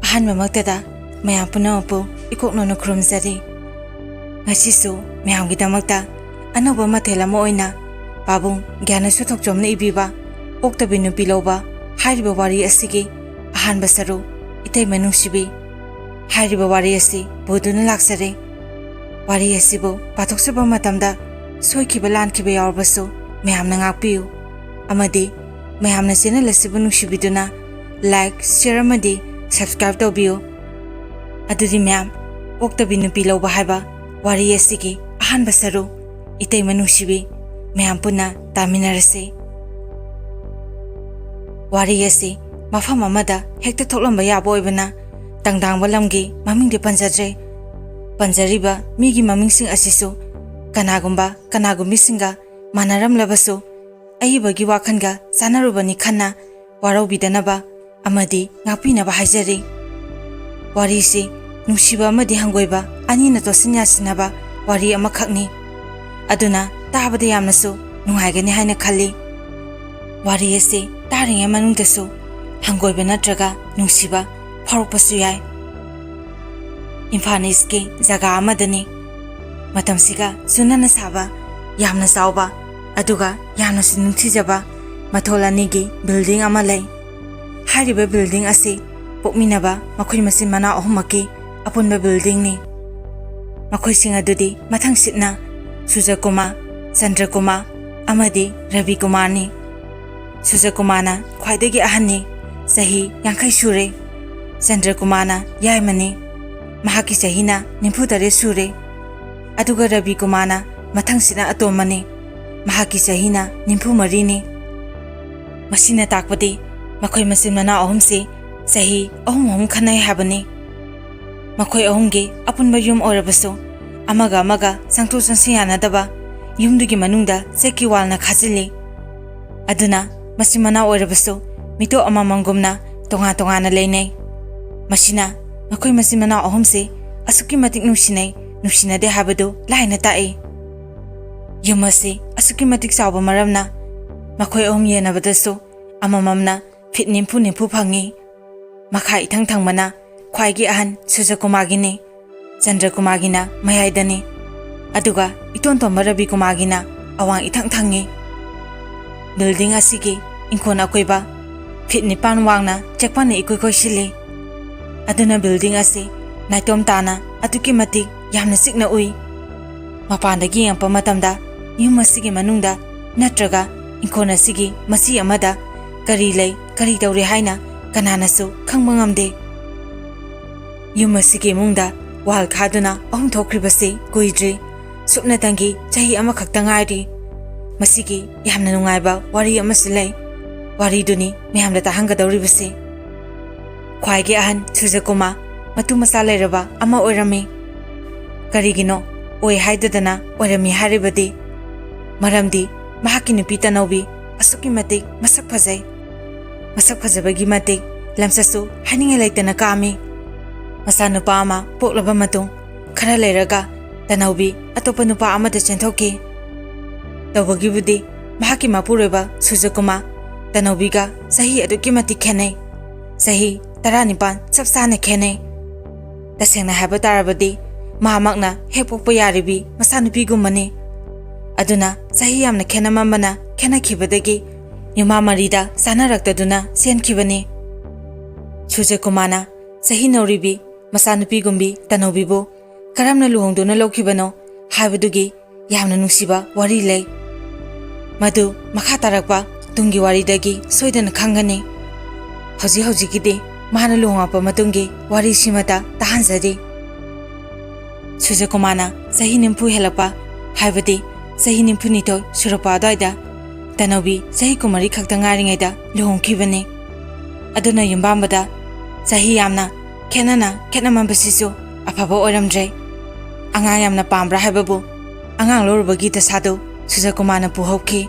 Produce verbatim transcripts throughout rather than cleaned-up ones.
ꯑꯍꯥꯟꯕꯃꯛꯇꯗ ꯃꯌꯥꯝ ꯄꯨꯝꯅꯃꯛꯄꯨ ꯏꯀꯣꯛꯅꯅ ꯈꯨꯔꯨꯝꯖꯔꯤ꯫ ꯉꯁꯤꯁꯨ ꯃꯌꯥꯝꯒꯤꯗꯃꯛꯇ ꯑꯅꯧꯕ ꯃꯊꯦꯜ ꯑꯃ ꯑꯣꯏꯅ ꯄꯥꯕꯨꯡ ꯒ꯭ꯌꯥꯅꯦꯁꯣꯔ ꯊꯣꯛꯆꯣꯝꯅ ꯏꯕꯤꯕ ꯑꯣꯛꯇꯕꯤ ꯅꯨꯄꯤ ꯂꯧꯕ ꯍꯥꯏꯔꯤꯕ ꯋꯥꯔꯤ ꯑꯁꯤꯒꯤ ꯑꯍꯥꯟꯕ ꯁꯔꯨꯛ, ꯏꯇꯩꯃ ꯅꯨꯡꯁꯤꯕꯤ ꯍꯥꯏꯔꯤꯕ ꯋꯥꯔꯤ ꯑꯁꯤ ꯄꯨꯗꯨꯅ ꯂꯥꯛꯆꯔꯦ꯫ ꯋꯥꯔꯤ ꯑꯁꯤꯕꯨ ꯄꯥꯊꯣꯛꯆꯕ ꯃꯇꯝꯗ ꯁꯣꯏꯈꯤꯕ ꯂꯥꯟꯈꯤꯕ ꯌꯥꯎꯔꯕꯁꯨ ꯃꯌꯥꯝꯅ ꯉꯥꯛꯄꯤꯌꯨ, ꯑꯃꯗꯤ ꯃꯌꯥꯝꯅ ꯆꯦꯅꯦꯜ ꯑꯁꯤꯕꯨ ꯅꯨꯡꯁꯤꯕꯤꯗꯨꯅ like, share ꯑꯃꯗꯤ subscribe ꯇꯧꯕꯤꯌꯨ꯫ ꯑꯗꯨꯗꯤ ꯃꯌꯥꯝ, ꯑꯣꯛꯇꯕꯤ ꯅꯨꯄꯤ ꯂꯧꯕ ꯍꯥꯏꯕ ꯋꯥꯔꯤ ꯑꯁꯤꯒꯤ ꯑꯍꯥꯟꯕ ꯁꯔꯨꯛ, ꯏꯇꯩꯃ ꯅꯨꯡꯁꯤꯕꯤ, ꯃꯌꯥꯝ ꯄꯨꯟꯅ ꯇꯥꯃꯤꯟꯅꯔꯁꯤ꯫ ꯋꯥꯔꯤ ꯑꯁꯤ ꯃꯐꯝ ꯑꯃꯗ ꯍꯦꯛꯇ ꯊꯣꯛꯂꯝꯕ ꯌꯥꯕ ꯑꯣꯏꯕꯅ, ꯇꯪꯗꯥꯡꯕ ꯂꯝꯒꯤ ꯃꯃꯤꯡꯗꯤ ꯄꯟꯖꯗ꯭ꯔꯦ꯫ ꯄꯟꯖꯔꯤꯕ ꯃꯤꯒꯤ ꯃꯃꯤꯡꯁꯤꯡ ꯑꯁꯤꯁꯨ ꯀꯅꯥꯒꯨꯝꯕ ꯀꯅꯥꯒꯨꯝꯕꯤꯁꯤꯡꯒ ꯃꯥꯟꯅꯔꯝꯂꯕꯁꯨ, ꯑꯏꯕꯒꯤ ꯋꯥꯈꯜꯒ ꯆꯥꯟꯅꯔꯨꯕꯅꯤ ꯈꯟꯅ ꯋꯥꯔꯧꯕꯤꯗꯅꯕ ꯑꯃꯗꯤ ꯉꯥꯛꯄꯤꯅꯕ ꯍꯥꯏꯖꯔꯤ꯫ ꯋꯥꯔꯤꯁꯤ ꯅꯨꯡꯁꯤꯕ ꯑꯃꯗꯤ ꯍꯪꯒꯣꯏꯕ ꯑꯅꯤꯅ ꯇꯣꯠꯁꯤꯟ ꯌꯥꯁꯤꯟꯅꯕ ꯋꯥꯔꯤ ꯑꯃꯈꯛꯅꯤ꯫ ꯑꯗꯨꯅ ꯇꯥꯕꯗ ꯌꯥꯝꯅꯁꯨ ꯅꯨꯡꯉꯥꯏꯒꯅꯤ ꯍꯥꯏꯅ ꯈꯜꯂꯤ꯫ ꯋꯥꯔꯤ ꯑꯁꯤ ꯇꯥꯔꯤꯉꯩ ꯃꯅꯨꯡꯗꯁꯨ ꯍꯪꯒꯣꯏꯕ ꯅꯠꯇ꯭ꯔꯒ ꯅꯨꯡꯁꯤꯕ ꯐꯥꯎꯔꯛꯄꯁꯨ ꯌꯥꯏ꯫ ꯏꯝꯐꯥꯜ ꯏꯁꯀꯤ ꯖꯒꯥ ꯑꯃꯗꯅꯤ꯫ ꯃꯇꯝꯁꯤꯒ ꯆꯨꯅꯅ ꯁꯥꯕ, ꯌꯥꯝꯅ ꯆꯥꯎꯕ, ꯑꯗꯨꯒ ꯌꯥꯝꯅꯁꯨ ꯅꯤꯡꯊꯤꯖꯕ ꯃꯊꯣꯜ ꯑꯅꯤꯒꯤ ꯕꯤꯜꯗꯤꯡ ꯑꯃ ꯂꯩ꯫ ꯍꯥꯏꯔꯤꯕ ꯕꯤꯜꯗꯤꯡ ꯑꯁꯤ ꯄꯣꯛꯃꯤꯟꯅꯕ ꯃꯈꯣꯏ ꯃꯆꯤꯟ ꯃꯅꯥꯎ ꯑꯍꯨꯝꯃꯛꯀꯤ ꯑꯄꯨꯟꯕ ꯕꯤꯜꯗꯤꯡꯅꯤ꯫ ꯃꯈꯣꯏꯁꯤꯡ ꯑꯗꯨꯗꯤ ꯃꯊꯪꯁꯤꯠꯅ ꯁꯨꯖꯀꯨꯃꯥꯔ, ꯆꯟꯗ꯭ꯔꯀꯨꯃꯥꯔ ꯑꯃꯗꯤ ꯔꯕꯤꯀꯨꯃꯥꯔꯅꯤ꯫ ꯁꯨꯖꯀꯨꯃꯥꯔꯅ ꯈ꯭ꯋꯥꯏꯗꯒꯤ ꯑꯍꯟꯅꯤ, ꯆꯍꯤ ꯌꯥꯡꯈꯩ ꯁꯨꯔꯦ꯫ ꯆꯟꯗ꯭ꯔꯀꯨꯃꯥꯔꯅ ꯌꯥꯏꯃꯅꯤ, ꯃꯍꯥꯛꯀꯤ ꯆꯍꯤꯅ ꯅꯤꯐꯨ ꯇꯔꯦꯠ ꯁꯨꯔꯦ꯫ ꯑꯗꯨꯒ ꯔꯕꯤꯀꯨꯃꯥꯔꯅ ꯃꯊꯪꯁꯤꯠꯅ ꯑꯇꯣꯝꯕꯅꯤ, ꯃꯍꯥꯛꯀꯤ ꯆꯍꯤꯅ ꯅꯤꯐꯨ ꯃꯔꯤꯅꯤ꯫ ꯃꯁꯤꯅ ꯇꯥꯛꯄꯗꯤ ꯃꯈꯣꯏ ꯃꯆꯤꯟ ꯃꯅꯥꯎ ꯑꯍꯨꯝꯁꯤ ꯆꯍꯤ ꯑꯍꯨꯝ ꯑꯍꯨꯝ ꯈꯟꯅꯩ ꯍꯥꯏꯕꯅꯤ꯫ ꯃꯈꯣꯏ ꯑꯍꯨꯝꯒꯤ ꯑꯄꯨꯟꯕ ꯌꯨꯝ ꯑꯣꯏꯔꯕꯁꯨ, ꯑꯃꯒ ꯑꯃꯒ ꯆꯪꯊꯣꯛ ꯆꯪꯁꯤꯟ ꯌꯥꯅꯗꯕ ꯌꯨꯝꯗꯨꯒꯤ ꯃꯅꯨꯡꯗ ꯆꯦꯛꯀꯤ ꯋꯥꯜꯅ ꯈꯥꯖꯤꯜꯂꯤ꯫ ꯑꯗꯨꯅ ꯃꯆꯤꯟ ꯃꯅꯥꯎ ꯑꯣꯏꯔꯕꯁꯨ ꯃꯤꯇꯣꯞ ꯑꯃꯃꯝꯒꯨꯝꯅ ꯇꯣꯉꯥꯟ ꯇꯣꯉꯥꯟꯅ ꯂꯩꯅꯩ꯫ ꯃꯁꯤꯅ ꯃꯈꯣꯏ ꯃꯆꯤꯟ ꯃꯅꯥꯎ ꯑꯍꯨꯝꯁꯤ ꯑꯁꯨꯛꯀꯤ ꯃꯇꯤꯛ ꯅꯨꯡꯁꯤꯅꯩ, ꯅꯨꯡꯁꯤꯅꯗꯦ ꯍꯥꯏꯕꯗꯨ ꯂꯥꯏꯅ ꯇꯥꯛꯏ꯫ ꯌꯨꯝ ꯑꯁꯤ ꯑꯁꯨꯛꯀꯤ ꯃꯇꯤꯛ ꯆꯥꯎꯕ ꯃꯔꯝꯅ ꯃꯈꯣꯏ ꯑꯍꯨꯝ ꯌꯦꯟꯅꯕꯗꯁꯨ ꯑꯃꯃꯝꯅ ꯐꯤꯠ ꯅꯤꯐꯨ ꯅꯤꯐꯨ ꯐꯪꯉꯤ꯫ ꯃꯈꯥ ꯏꯊꯪ ꯊꯪꯕꯅ ꯈ꯭ꯋꯥꯏꯒꯤ ꯑꯍꯟ ꯁꯨꯖꯀꯨꯃꯥꯔꯒꯤꯅꯤ꯫ ꯆꯟꯗ꯭ꯔꯀꯨꯃꯥꯔꯒꯤꯅ ꯃꯌꯥꯏꯗꯅꯤ꯫ ꯑꯗꯨꯒ ꯏꯇꯣꯟ ꯇꯣꯟꯕ ꯔꯕꯤꯀꯨꯃꯥꯔꯒꯤꯅ ꯑꯋꯥꯡ ꯏꯊꯪ ꯊꯪꯉꯤ꯫ ꯕꯤꯜꯗꯤꯡ ꯑꯁꯤꯒꯤ ꯏꯪꯈꯣꯜ ꯑꯀꯣꯏꯕ ꯐꯤꯠ ꯅꯤꯄꯥꯟ ꯋꯥꯡꯅ ꯆꯦꯛꯄꯟꯅ ꯏꯀꯣꯏ ꯀꯣꯏꯁꯤꯜꯂꯤ꯫ ꯑꯗꯨꯅ ꯕꯤꯜꯗꯤꯡ ꯑꯁꯤ ꯅꯥꯏꯇꯣꯝ ꯇꯥꯅ ꯑꯗꯨꯛꯀꯤ ꯃꯇꯤꯛ ꯌꯥꯝꯅ ꯆꯤꯛꯅ ꯎꯏ꯫ ꯃꯄꯥꯟꯗꯒꯤ ꯌꯦꯡꯉꯛꯄ ꯃꯇꯝꯗ ꯌꯨꯝ ꯑꯁꯤꯒꯤ ꯃꯅꯨꯡꯗ ꯅꯠꯇ꯭ꯔꯒ ꯏꯪꯈꯣꯜ ꯑꯁꯤꯒꯤ ꯃꯆꯤ ꯑꯃꯗ ꯀꯔꯤ ꯂꯩ, ꯀꯔꯤ ꯇꯧꯔꯤ ꯍꯥꯏꯅ ꯀꯅꯥꯅꯁꯨ ꯈꯪꯕ ꯉꯝꯗꯦ꯫ ꯌꯨꯝ ꯑꯁꯤꯒꯤ ꯏꯃꯨꯡꯗ ꯋꯥꯜ ꯈꯥꯗꯨꯅ ꯑꯍꯨꯝ ꯊꯣꯛꯈ꯭ꯔꯤꯕꯁꯤ ꯀꯨꯏꯗ꯭ꯔꯤ꯫ ꯁꯨꯞꯅꯇꯪꯒꯤ ꯆꯍꯤ ꯑꯃꯈꯛꯇ ꯉꯥꯏꯔꯤ꯫ ꯃꯁꯤꯒꯤ ꯌꯥꯝꯅ ꯅꯨꯡꯉꯥꯏꯕ ꯋꯥꯔꯤ ꯑꯃꯁꯨ ꯂꯩ꯫ ꯋꯥꯔꯤꯗꯨꯅꯤ ꯃꯌꯥꯝꯗ ꯇꯥꯍꯟꯒꯗꯧꯔꯤꯕꯁꯤ꯫ ꯈ꯭ꯋꯥꯏꯒꯤ ꯑꯍꯟ ꯁꯨꯖꯀꯨꯃꯥ ꯃꯇꯨ ꯃꯆꯥ ꯂꯩꯔꯕ ꯑꯃ ꯑꯣꯏꯔꯝꯃꯤ꯫ ꯀꯔꯤꯒꯤꯅꯣ ꯑꯣꯏ ꯍꯥꯏꯗꯗꯅ ꯑꯣꯏꯔꯝꯃꯤ ꯍꯥꯏꯔꯤꯕꯗꯤ? ꯃꯔꯝꯗꯤ ꯃꯍꯥꯛꯀꯤ ꯅꯨꯄꯤ ꯇꯅꯧꯕꯤ ꯑꯁꯨꯛꯀꯤ ꯃꯇꯤꯛ ꯃꯁꯛ ꯐꯖꯩ꯫ ꯃꯁꯛ ꯐꯖꯕꯒꯤ ꯃꯇꯤꯛ ꯂꯝꯆꯠꯁꯨ ꯍꯥꯏꯅꯤꯡꯉꯥꯏ ꯂꯩꯇꯅ ꯀꯥꯝꯃꯤ꯫ ꯃꯆꯥꯅꯨꯄꯥ ꯑꯃ ꯄꯣꯛꯂꯕ ꯃꯇꯨꯡ ꯈꯔ ꯂꯩꯔꯒ ꯇꯅꯧꯕꯤ ꯑꯇꯣꯞꯄ ꯅꯨꯄꯥ ꯑꯃꯗ ꯆꯦꯟꯊꯣꯛꯈꯤ꯫ ꯇꯧꯕꯒꯤꯕꯨꯗꯤ ꯃꯍꯥꯛꯀꯤ ꯃꯄꯨꯔꯣꯏꯕ ꯁꯨꯖꯀꯨꯃꯥ ꯇꯅꯧꯕꯤꯒ ꯆꯍꯤ ꯑꯗꯨꯛꯀꯤ ꯃꯇꯤꯛ ꯈꯦꯠꯅꯩ꯫ ꯆꯍꯤ ꯇꯔꯥꯅꯤꯄꯥꯟ ꯆꯞ ꯆꯥꯅ ꯈꯦꯠꯅꯩ꯫ ꯇꯁꯦꯡꯅ ꯍꯥꯏꯕ ꯇꯥꯔꯕꯗꯤ ꯃꯍꯥꯛꯃꯛꯅ ꯍꯦꯛ ꯄꯣꯛꯄ ꯌꯥꯔꯤꯕꯤ ꯃꯆꯥꯅꯨꯄꯤꯒꯨꯝꯕꯅꯤ꯫ ꯑꯗꯨꯅ ꯆꯍꯤ ꯌꯥꯝꯅ ꯈꯦꯠꯅꯃꯟꯕꯅ ꯈꯦꯠꯅꯈꯤꯕꯗꯒꯤ ꯌꯨꯝꯐꯝ ꯃꯔꯤꯗ ꯆꯥꯅꯔꯛꯇꯗꯨꯅ ꯆꯦꯟꯈꯤꯕꯅꯤ꯫ ꯁꯨꯖꯀꯨꯃꯥꯔꯅ ꯆꯍꯤ ꯅꯧꯔꯤꯕꯤ ꯃꯆꯥꯅꯨꯄꯤꯒꯨꯝꯕꯤ ꯇꯅꯧꯕꯤꯕꯨ ꯀꯔꯝꯅ ꯂꯨꯍꯣꯡꯗꯨꯅ ꯂꯧꯈꯤꯕꯅꯣ ꯍꯥꯏꯕꯗꯨꯒꯤ ꯌꯥꯝꯅ ꯅꯨꯡꯁꯤꯕ ꯋꯥꯔꯤ ꯂꯩ꯫ ꯃꯗꯨ ꯃꯈꯥ ꯇꯥꯔꯛꯄ ꯇꯨꯡꯒꯤ ꯋꯥꯔꯤꯗꯒꯤ ꯁꯣꯏꯗꯅ ꯈꯪꯒꯅꯤ꯫ ꯍꯧꯖꯤꯛ ꯍꯧꯖꯤꯛꯀꯤꯗꯤ ꯃꯥꯅ ꯂꯨꯍꯣꯡꯂꯛꯄ ꯃꯇꯨꯡꯒꯤ ꯋꯥꯔꯤꯁꯤꯃꯇ ꯇꯥꯍꯟꯖꯔꯤ꯫ ꯁꯨꯖꯀꯨꯃꯥꯔꯅ ꯆꯍꯤ ꯅꯤꯐꯨ ꯍꯦꯜꯂꯛꯄ, ꯍꯥꯏꯕꯗꯤ ꯆꯍꯤ ꯅꯤꯐꯨꯅꯤꯊꯣꯏ ꯁꯨꯔꯛꯄ ꯑꯗꯨꯋꯥꯏꯗ ꯇꯅꯧꯕꯤ ꯆꯍꯤ ꯀꯨꯟꯃꯔꯤ ꯈꯛꯇ ꯉꯥꯏꯔꯤꯉꯩꯗ ꯂꯨꯍꯣꯡꯈꯤꯕꯅꯤ꯫ ꯑꯗꯨꯅ ꯌꯨꯝꯕꯥꯝꯕꯗ ꯆꯍꯤ ꯌꯥꯝꯅ ꯈꯦꯠꯅꯅ ꯈꯦꯠꯅꯃꯟꯕꯁꯤꯁꯨ ꯑꯐꯕ ꯑꯣꯏꯔꯝꯗ꯭ꯔꯦ꯫ ꯑꯉꯥꯡ ꯌꯥꯝꯅ ꯄꯥꯝꯕ꯭ꯔꯥ ꯍꯥꯏꯕꯕꯨ ꯑꯉꯥꯡ ꯂꯧꯔꯨꯕꯒꯤ ꯗꯁꯥꯗꯨ ꯁꯨꯖꯀꯨꯃꯥꯔꯅ ꯄꯨꯍꯧꯈꯤ꯫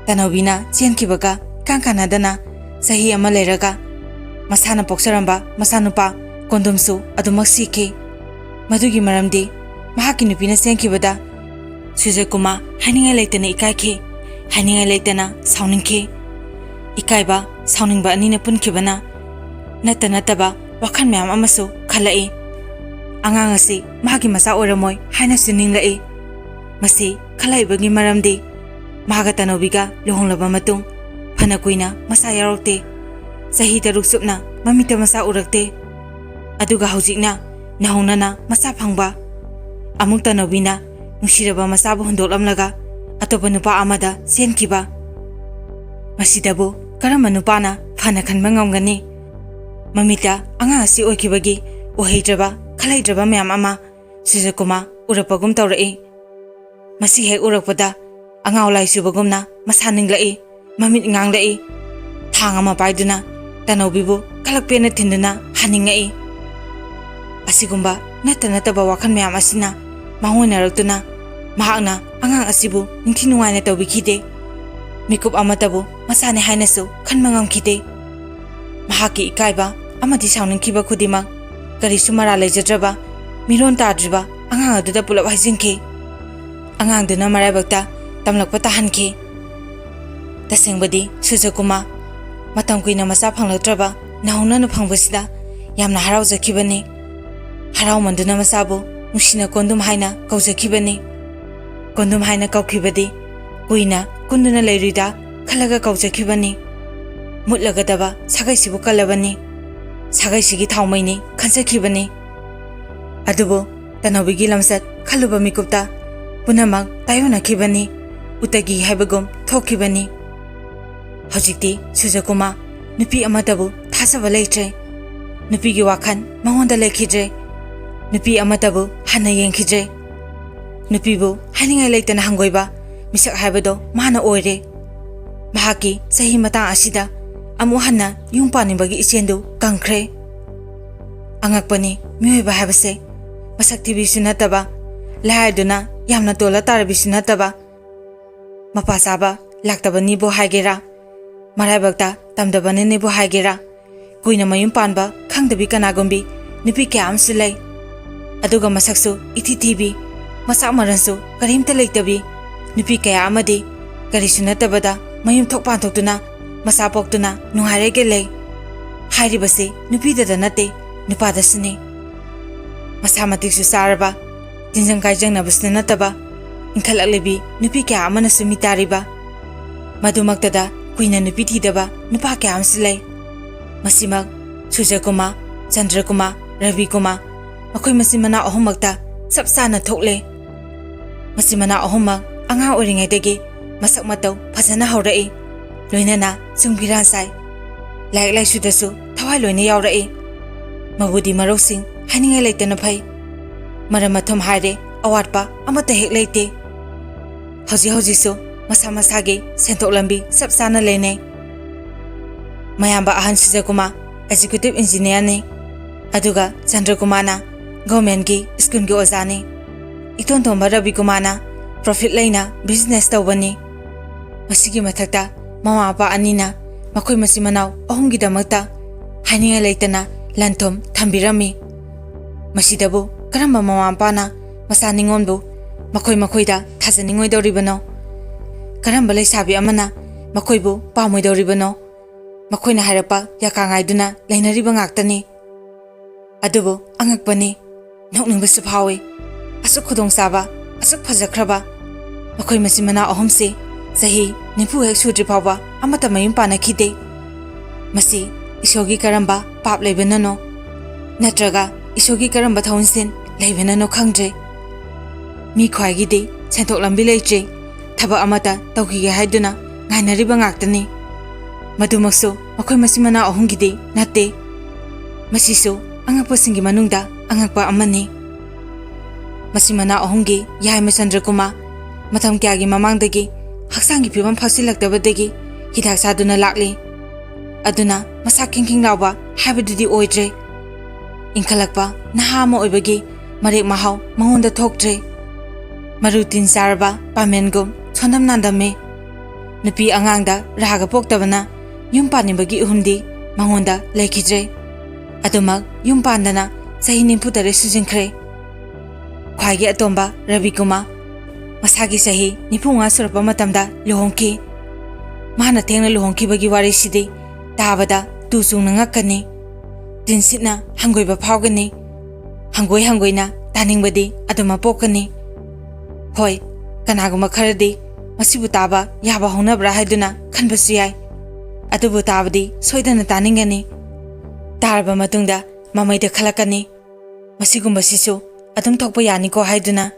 ꯇꯅꯧꯕꯤꯅ ꯆꯦꯟꯈꯤꯕꯒ ꯏꯀꯥꯟ ꯀꯥꯟꯅꯗꯅ ꯆꯍꯤ ꯑꯃ ꯂꯩꯔꯒ ꯃꯁꯥꯅ ꯄꯣꯛꯆꯔꯝꯕ ꯃꯆꯥꯅꯨꯄꯥ ꯀꯣꯟꯗꯨꯝꯁꯨ ꯑꯗꯨꯃꯛ ꯁꯤꯈꯤ꯫ ꯃꯗꯨꯒꯤ ꯃꯔꯝꯗꯤ ꯃꯍꯥꯛꯀꯤ ꯅꯨꯄꯤꯅ ꯆꯦꯟꯈꯤꯕꯗ ꯁꯨꯖꯀꯨꯃꯥꯔ ꯍꯥꯏꯅꯤꯡꯉꯥꯏ ꯂꯩꯇꯅ ꯏꯀꯥꯏꯈꯤ, ꯍꯥꯏꯅꯤꯡꯉꯥꯏ ꯂꯩꯇꯅ ꯁꯥꯎꯅꯤꯡꯈꯤ꯫ ꯏꯀꯥꯏꯕ, ꯁꯥꯎꯅꯤꯡꯕ ꯑꯅꯤꯅ ꯄꯨꯟꯈꯤꯕꯅ ꯅꯠꯇ ꯅꯠꯇꯕ ꯋꯥꯈꯜ ꯃꯌꯥꯝ ꯑꯃꯁꯨ ꯈꯜꯂꯛꯏ꯫ ꯑꯉꯥꯡ ꯑꯁꯤ ꯃꯍꯥꯛꯀꯤ ꯃꯆꯥ ꯑꯣꯏꯔꯝꯃꯣꯏ ꯍꯥꯏꯅꯁꯨ ꯅꯤꯡꯂꯛꯏ꯫ ꯃꯁꯤ ꯈꯜꯂꯛꯏꯕꯒꯤ ꯃꯔꯝꯗꯤ ꯃꯍꯥꯛꯀ ꯇꯅꯧꯕꯤꯒ ꯂꯨꯍꯣꯡꯂꯕ ꯃꯇꯨꯡ ꯐꯅ ꯀꯨꯏꯅ ꯃꯆꯥ ꯌꯥꯎꯔꯛꯇꯦ꯫ ꯆꯍꯤ ꯇꯔꯨꯛ ꯆꯨꯞꯅ ꯃꯃꯤꯠꯇ ꯃꯆꯥ ꯎꯔꯛꯇꯦ꯫ ꯑꯗꯨꯒ ꯍꯧꯖꯤꯛꯅ ꯅꯧꯍꯧꯅꯅ ꯃꯆꯥ ꯐꯪꯕ, ꯑꯃꯨꯛ ꯇꯅꯧꯕꯤꯅ ꯅꯨꯡꯁꯤꯔꯕ ꯃꯆꯥꯕꯨ ꯍꯨꯟꯗꯣꯛꯂꯝꯂꯒ ꯑꯇꯣꯞꯄ ꯅꯨꯄꯥ ꯑꯃꯗ ꯆꯦꯟꯈꯤꯕ꯫ ꯃꯁꯤꯗꯕꯨ ꯀꯔꯝꯕ ꯅꯨꯄꯥꯅ ꯐꯅ ꯈꯟꯕ ꯉꯝꯒꯅꯤ? ꯃꯃꯤꯠꯇ ꯑꯉꯥꯡ ꯑꯁꯤ ꯑꯣꯏꯈꯤꯕꯒꯤ ꯑꯣꯏꯍꯩꯗ꯭ꯔꯕ, ꯈꯜꯍꯩꯗ꯭ꯔꯕ ꯃꯌꯥꯝ ꯑꯃ ꯁꯨꯖꯀꯨꯃꯥ ꯎꯔꯛꯄꯒꯨꯝ ꯇꯧꯔꯛꯏ꯫ ꯃꯁꯤ ꯍꯦꯛ ꯎꯔꯛꯄꯗ ꯑꯉꯥꯎ ꯂꯥꯏ ꯆꯨꯕꯒꯨꯝꯅ ꯃꯁꯥ ꯅꯤꯡꯂꯛꯏ, ꯃꯃꯤꯠ ꯉꯥꯡꯂꯛꯏ꯫ ꯊꯥꯡ ꯑꯃ ꯄꯥꯏꯗꯨꯅ ꯇꯅꯧꯕꯤꯕꯨ ꯀꯂꯛꯄꯦꯅ ꯊꯤꯟꯗꯨꯅ ꯍꯟꯅꯤꯡꯉꯛꯏ꯫ ꯑꯁꯤꯒꯨꯝꯕ ꯅꯠꯇ ꯅꯠꯇꯕ ꯋꯥꯈꯜ ꯃꯌꯥꯝ ꯑꯁꯤꯅ ꯃꯥꯡꯑꯣꯏꯅꯔꯛꯇꯨꯅ ꯃꯍꯥꯛꯅ ꯑꯉꯥꯡ ꯑꯁꯤꯕꯨ ꯅꯤꯡꯊꯤ ꯅꯨꯡꯉꯥꯏꯅ ꯇꯧꯕꯤꯈꯤꯗꯦ꯫ ꯃꯤꯀꯨꯞ ꯑꯃꯠꯇꯕꯨ ꯃꯆꯥꯅꯤ ꯍꯥꯏꯅꯁꯨ ꯈꯟꯕ ꯉꯝꯈꯤꯗꯦ꯫ ꯃꯍꯥꯛꯀꯤ ꯏꯀꯥꯏꯕ ꯑꯃꯗꯤ ꯁꯥꯎꯅꯤꯡꯈꯤꯕ ꯈꯨꯗꯤꯡꯃꯛ ꯀꯔꯤꯁꯨ ꯃꯔꯥ ꯂꯩꯖꯗ꯭ꯔꯕ, ꯃꯤꯔꯣꯟ ꯇꯥꯗ꯭ꯔꯤꯕ ꯑꯉꯥꯡ ꯑꯗꯨꯗ ꯄꯨꯂꯞ ꯍꯩꯖꯤꯟꯈꯤ꯫ ꯑꯉꯥꯡꯗꯨꯅ ꯃꯔꯥꯏꯕꯛꯇ ꯇꯝꯂꯛꯄ ꯇꯥꯍꯟꯈꯤ꯫ ꯇꯁꯦꯡꯕꯗꯤ ꯁꯨꯖꯀꯨꯃꯥ ꯃꯇꯝ ꯀꯨꯏꯅ ꯃꯆꯥ ꯐꯪꯂꯛꯇ꯭ꯔꯕ ꯅꯧꯍꯧꯅꯅ ꯐꯪꯕꯁꯤꯗ ꯌꯥꯝꯅ ꯍꯔꯥꯎꯖꯈꯤꯕꯅꯤ꯫ ꯍꯔꯥꯎꯃꯟꯗꯨꯅ ꯃꯆꯥꯕꯨ ꯅꯨꯡꯁꯤꯅ ꯀꯣꯟꯗꯨꯝ ꯍꯥꯏꯅ ꯀꯧꯖꯈꯤꯕꯅꯤ꯫ ꯀꯣꯟꯗꯨꯝ ꯍꯥꯏꯅ ꯀꯧꯈꯤꯕꯗꯤ ꯀꯨꯏꯅ ꯀꯨꯟꯗꯨꯅ ꯂꯩꯔꯨꯏꯗ ꯈꯜꯂꯒ ꯀꯧꯖꯈꯤꯕꯅꯤ꯫ ꯃꯨꯠꯂꯒꯗꯕ ꯁꯥꯒꯩꯁꯤꯕꯨ ꯀꯜꯂꯕꯅꯤ꯫ ꯁꯥꯒꯩꯁꯤꯒꯤ ꯊꯥꯎꯃꯩꯅꯤ ꯈꯟꯖꯈꯤꯕꯅꯤ꯫ ꯑꯗꯨꯕꯨ ꯇꯅꯧꯕꯤꯒꯤ ꯂꯝꯆꯠ ꯈꯜꯂꯨꯕ ꯃꯤꯀꯨꯞꯇ ꯄꯨꯝꯅꯃꯛ ꯇꯥꯏꯑꯣꯟꯅꯈꯤꯕꯅꯤ꯫ ꯎꯇꯒꯤ ꯍꯥꯏꯕꯒꯨꯝ ꯊꯣꯛꯈꯤꯕꯅꯤ꯫ ꯍꯧꯖꯤꯛꯇꯤ ꯁꯨꯖꯀꯨꯃꯥ ꯅꯨꯄꯤ ꯑꯃꯠꯇꯕꯨ ꯊꯥꯖꯕ ꯂꯩꯇ꯭ꯔꯦ꯫ ꯅꯨꯄꯤꯒꯤ ꯋꯥꯈꯜ ꯃꯉꯣꯟꯗ ꯂꯩꯈꯤꯗ꯭ꯔꯦ꯫ ꯅꯨꯄꯤ ꯑꯃꯠꯇꯕꯨ ꯍꯟꯅ ꯌꯦꯡꯈꯤꯗ꯭ꯔꯦ꯫ ꯅꯨꯄꯤꯕꯨ ꯍꯥꯏꯅꯤꯡꯉꯥꯏ ꯂꯩꯇꯅ ꯍꯪꯒꯣꯏꯕ ꯃꯤꯁꯛ ꯍꯥꯏꯕꯗꯣ ꯃꯥꯅ ꯑꯣꯏꯔꯦ꯫ ꯃꯍꯥꯛꯀꯤ ꯆꯍꯤ ꯃꯇꯥꯡ ꯑꯁꯤꯗ ꯑꯃꯨꯛ ꯍꯟꯅ ꯌꯨꯝ ꯄꯥꯟꯅꯤꯡꯕꯒꯤ ꯏꯆꯦꯜꯗꯨ ꯀꯪꯈ꯭ꯔꯦ꯫ ꯑꯉꯛꯄꯅꯤ, ꯃꯤꯑꯣꯏꯕ ꯍꯥꯏꯕꯁꯦ ꯃꯁꯛ ꯊꯤꯕꯤꯁꯨ ꯅꯠꯇꯕ, ꯂꯥꯏꯔꯗꯨꯅ ꯌꯥꯝꯅ ꯇꯣꯜꯂ ꯇꯥꯔꯕꯤꯁꯨ ꯅꯠꯇꯕ, ꯃꯄꯥ ꯆꯥꯕ ꯂꯥꯛꯇꯕꯅꯤꯕꯨ ꯍꯥꯏꯒꯦꯔꯥ, ꯃꯔꯥꯏꯕꯛꯇ ꯇꯝꯗꯕꯅꯅꯤꯕꯨ ꯍꯥꯏꯒꯦꯔꯥ, ꯀꯨꯏꯅ ꯃꯌꯨꯝ ꯄꯥꯟꯕ ꯈꯪꯗꯕꯤ ꯀꯅꯥꯒꯨꯝꯕꯤ ꯅꯨꯄꯤ ꯀꯌꯥ ꯑꯃꯁꯨ ꯂꯩ꯫ ꯑꯗꯨꯒ ꯃꯁꯛꯁꯨ ꯏꯊꯤ ꯊꯤꯕꯤ, ꯃꯁꯥ ꯃꯔꯟꯁꯨ ꯀꯔꯤꯝꯇ ꯂꯩꯇꯕꯤ ꯅꯨꯄꯤ ꯀꯌꯥ ꯑꯃꯗꯤ ꯀꯔꯤꯁꯨ ꯅꯠꯇꯕꯗ ꯃꯌꯨꯝ ꯊꯣꯛ ꯄꯥꯟꯊꯣꯛꯇꯨꯅ ꯃꯆꯥ ꯄꯣꯛꯇꯨꯅ ꯅꯨꯡꯉꯥꯏꯔꯒ ꯂꯩ꯫ ꯍꯥꯏꯔꯤꯕꯁꯤ ꯅꯨꯄꯤꯗꯗ ꯅꯠꯇꯦ, ꯅꯨꯄꯥꯗꯁꯨꯅꯤ꯫ ꯃꯁꯥ ꯃꯇꯤꯛꯁꯨ ꯆꯥꯔꯕ, ꯇꯤꯟꯖꯪ ꯀꯥꯏꯖꯪꯅꯕꯁꯨ ꯅꯠꯇꯕ, ꯏꯟꯈꯠꯂꯛꯂꯤꯕꯤ ꯅꯨꯄꯤ ꯀꯌꯥ ꯑꯃꯅꯁꯨ ꯃꯤ ꯇꯥꯔꯤꯕ, ꯃꯗꯨꯃꯛꯇꯗ ꯀꯨꯏꯅ ꯅꯨꯄꯤ ꯊꯤꯗꯕ ꯅꯨꯄꯥ ꯀꯌꯥ ꯑꯃꯁꯨ ꯂꯩ꯫ ꯃꯁꯤꯃꯛ ꯁꯨꯔꯖꯀꯨꯃꯥꯔ, ꯆꯟꯗ꯭ꯔꯀꯨꯃꯥꯔ, ꯔꯕꯤꯀꯨꯃꯥꯔ, ꯃꯈꯣꯏ ꯃꯆꯤꯟ ꯃꯅꯥꯎ ꯑꯍꯨꯝꯃꯛꯇ ꯆꯞ ꯆꯥꯅ ꯊꯣꯛꯂꯦ꯫ ꯃꯆꯤꯟ ꯃꯅꯥꯎ ꯑꯍꯨꯝꯃꯛ ꯑꯉꯥꯡ ꯑꯣꯏꯔꯤꯉꯩꯗꯒꯤ ꯃꯁꯛ ꯃꯇꯧ ꯐꯖꯅ ꯍꯧꯔꯛꯏ, ꯂꯣꯏꯅꯅ ꯆꯨꯡ ꯐꯤꯔꯥꯟ ꯆꯥꯏ꯫ ꯂꯥꯏꯔꯤꯛ ꯂꯥꯏꯁꯨꯗꯁꯨ ꯊꯋꯥꯏ ꯂꯣꯏꯅ ꯌꯥꯎꯔꯛꯏ꯫ ꯃꯕꯨꯗꯤ ꯃꯔꯧꯁꯤꯡ ꯍꯥꯏꯅꯤꯡꯉꯥꯏ ꯂꯩꯇꯅ ꯐꯩ꯫ ꯃꯔꯝ ꯃꯊꯨꯝ ꯍꯥꯏꯔꯦ, ꯑꯋꯥꯠꯄ ꯑꯃꯠꯇ ꯍꯦꯛ ꯂꯩꯇꯦ꯫ ꯍꯧꯖꯤꯛ ꯍꯧꯖꯤꯛꯁꯨ ꯃꯁꯥ ꯃꯁꯥꯒꯤ ꯁꯦꯟꯊꯣꯛ ꯂꯝꯕꯤ ꯆꯞ ꯆꯥꯅ ꯂꯩꯅꯩ꯫ ꯃꯌꯥꯝꯕ ꯑꯍꯟ ꯁꯨꯔꯖꯀꯨꯃꯥꯔ ꯑꯦꯛꯖꯤꯀ꯭ꯌꯨꯇꯤꯚ ꯏꯟꯖꯤꯅꯤꯌꯥꯔꯅꯤ, ꯑꯗꯨꯒ ꯆꯟꯗ꯭ꯔꯀꯨꯃꯥꯔꯅ ꯒꯚꯔꯟꯃꯦꯟꯠꯀꯤ ꯁ꯭ꯀꯨꯜꯒꯤ ꯑꯣꯖꯥꯅꯤ꯫ ꯏꯇꯣꯟ ꯇꯣꯟꯕ ꯔꯕꯤꯀꯨꯃꯥꯔꯅ ꯄ꯭ꯔꯣꯐꯤꯠ ꯂꯩꯅ ꯕꯤꯖꯤꯅꯦꯁ ꯇꯧꯕꯅꯤ꯫ ꯃꯁꯤꯒꯤ ꯃꯊꯛꯇ ꯃꯃꯥ ꯃꯄꯥ ꯑꯅꯤꯅ ꯃꯈꯣꯏ ꯃꯆꯤꯟ ꯃꯅꯥꯎ ꯑꯍꯨꯝꯒꯤꯗꯃꯛꯇ ꯍꯥꯏꯅꯤꯡꯉꯥꯏ ꯂꯩꯇꯅ ꯂꯟ ꯊꯨꯝ ꯊꯝꯕꯤꯔꯝꯃꯤ꯫ ꯃꯁꯤꯗꯕꯨ ꯀꯔꯝꯕ ꯃꯃꯥ ꯃꯄꯥꯅ ꯃꯆꯥ ꯅꯤꯉꯣꯟꯕꯨ ꯃꯈꯣꯏ ꯃꯈꯣꯏꯗ ꯊꯥꯖꯅꯤꯡꯉꯣꯏꯗꯧꯔꯤꯕꯅꯣ? ꯀꯔꯝꯕ ꯂꯩꯁꯥꯕꯤ ꯑꯃꯅ ꯃꯈꯣꯏꯕꯨ ꯄꯥꯝꯃꯣꯏꯗꯧꯔꯤꯕꯅꯣ? ꯃꯈꯣꯏꯅ ꯍꯥꯏꯔꯛꯄ ꯌꯥꯀꯥ ꯉꯥꯏꯗꯨꯅ ꯂꯩꯅꯔꯤꯕ ꯉꯥꯛꯇꯅꯤ꯫ ꯑꯗꯨꯕꯨ ꯑꯉꯛꯄꯅꯤ, ꯅꯣꯛꯅꯤꯡꯕꯁꯨ ꯐꯥꯎꯏ꯫ ꯑꯁꯨꯛ ꯈꯨꯗꯣꯡꯆꯥꯕ, ꯑꯁꯨꯛ ꯐꯖꯈ꯭ꯔꯕ ꯃꯈꯣꯏ ꯃꯆꯤꯟ ꯃꯅꯥꯎ ꯑꯍꯨꯝꯁꯤ ꯆꯍꯤ ꯅꯤꯐꯨ ꯍꯦꯛ ꯁꯨꯗ꯭ꯔꯤ ꯐꯥꯎꯕ ꯑꯃꯠꯇ ꯃꯌꯨꯝ ꯄꯥꯟꯅꯈꯤꯗꯦ꯫ ꯃꯁꯤ ꯏꯁꯣꯔꯒꯤ ꯀꯔꯝꯕ ꯄꯥꯞ ꯂꯩꯕꯅꯅꯣ, ꯅꯠꯇ꯭ꯔꯒ ꯏꯁꯣꯔꯒꯤ ꯀꯔꯝꯕ ꯊꯧꯟꯁꯤꯟ ꯂꯩꯕꯅꯅꯣ ꯈꯪꯗ꯭ꯔꯦ꯫ ꯃꯤ ꯈ꯭ꯋꯥꯏꯒꯤꯗꯤ ꯁꯦꯟꯊꯣꯛ ꯂꯝꯕꯤ ꯂꯩꯇ꯭ꯔꯦ, ꯊꯕꯛ ꯑꯃꯠꯇ ꯇꯧꯈꯤꯒꯦ ꯍꯥꯏꯗꯨꯅ ꯉꯥꯏꯅꯔꯤꯕ ꯉꯥꯛꯇꯅꯤ꯫ ꯃꯗꯨꯃꯛꯁꯨ ꯃꯈꯣꯏ ꯃꯆꯤꯟ ꯃꯅꯥꯎ ꯑꯍꯨꯝꯒꯤꯗꯤ ꯅꯠꯇꯦ꯫ ꯃꯁꯤꯁꯨ ꯑꯉꯛꯄꯁꯤꯡꯒꯤ ꯃꯅꯨꯡꯗ ꯑꯉꯛꯄ ꯑꯃꯅꯤ꯫ ꯃꯆꯤꯟ ꯃꯅꯥꯎ ꯑꯍꯨꯝꯒꯤ ꯌꯥꯏꯃ ꯆꯟꯗ꯭ꯔꯀꯨꯃꯥꯔ ꯃꯇꯝ ꯀꯌꯥꯒꯤ ꯃꯃꯥꯡꯗꯒꯤ ꯍꯛꯆꯥꯡꯒꯤ ꯐꯤꯕꯝ ꯐꯥꯛꯆꯤꯜꯂꯛꯇꯕꯗꯒꯤ ꯍꯤꯗꯥꯛ ꯆꯥꯗꯨꯅ ꯂꯥꯛꯂꯤ꯫ ꯑꯗꯨꯅ ꯃꯁꯥ ꯈꯤꯡ ꯈꯤꯡ ꯂꯥꯎꯕ ꯍꯥꯏꯕꯗꯨꯗꯤ ꯑꯣꯏꯗ꯭ꯔꯦ꯫ ꯏꯟꯈꯠꯂꯛꯄ ꯅꯍꯥ ꯑꯃ ꯑꯣꯏꯕꯒꯤ ꯃꯔꯦꯛ ꯃꯍꯥꯎ ꯃꯉꯣꯟꯗ ꯊꯣꯛꯇ꯭ꯔꯦ꯫ ꯃꯔꯨ ꯇꯤꯟ ꯆꯥꯔꯕ ꯄꯥꯃꯦꯟꯒꯨꯝ ꯁꯣꯟꯗꯝ ꯅꯥꯟꯗꯝꯃꯤ꯫ ꯅꯨꯄꯤ ꯑꯉꯥꯡꯗ ꯔꯥꯒ ꯄꯣꯛꯇꯕꯅ ꯌꯨꯝ ꯄꯥꯟꯅꯤꯡꯕꯒꯤ ꯏꯍꯨꯝꯗꯤ ꯃꯉꯣꯟꯗ ꯂꯩꯈꯤꯗ꯭ꯔꯦ꯫ ꯑꯗꯨꯃꯛ ꯌꯨꯝ ꯄꯥꯟꯗꯅ ꯆꯍꯤ ꯅꯤꯐꯨ ꯇꯔꯦꯠ ꯁꯨꯖꯤꯟꯈ꯭ꯔꯦ꯫ ꯈ꯭ꯋꯥꯏꯒꯤ ꯑꯇꯣꯝꯕ ꯔꯕꯤꯀꯨꯃꯥꯔ ꯃꯁꯥꯒꯤ ꯆꯍꯤ ꯅꯤꯐꯨ ꯃꯉꯥ ꯁꯨꯔꯛꯄ ꯃꯇꯝꯗ ꯂꯨꯍꯣꯡꯈꯤ꯫ ꯃꯍꯥꯛꯅ ꯊꯦꯡꯅ ꯂꯨꯍꯣꯡꯈꯤꯕꯒꯤ ꯋꯥꯔꯤꯁꯤꯗꯤ ꯇꯥꯕꯗ ꯇꯨ ꯆꯨꯡꯅ ꯉꯛꯀꯅꯤ꯫ ꯇꯤꯟꯁꯤꯠꯅ ꯍꯪꯒꯣꯏꯕ ꯐꯥꯎꯒꯅꯤ꯫ ꯍꯪꯒꯣꯏ ꯍꯪꯒꯣꯏꯅ ꯇꯥꯅꯤꯡꯕꯗꯤ ꯑꯗꯨꯃꯛ ꯄꯣꯛꯀꯅꯤ꯫ ꯍꯣꯏ, ꯀꯅꯥꯒꯨꯝꯕ ꯈꯔꯗꯤ ꯃꯁꯤꯕꯨ ꯇꯥꯕ ꯌꯥꯕ ꯍꯧꯅꯕ꯭ꯔꯥ ꯍꯥꯏꯗꯨꯅ ꯈꯟꯕꯁꯨ ꯌꯥꯏ꯫ ꯑꯗꯨꯕꯨ ꯇꯥꯕꯗꯤ ꯁꯣꯏꯗꯅ ꯇꯥꯅꯤꯡꯒꯅꯤ꯫ ꯇꯥꯔꯕ ꯃꯇꯨꯡꯗ ꯃꯃꯩꯗ ꯈꯜꯂꯛꯀꯅꯤ, "ꯃꯁꯤꯒꯨꯝꯕꯁꯤꯁꯨ ꯑꯗꯨꯝ ꯊꯣꯛꯄ ꯌꯥꯅꯤꯀꯣ" ꯍꯥꯏꯗꯨꯅ꯫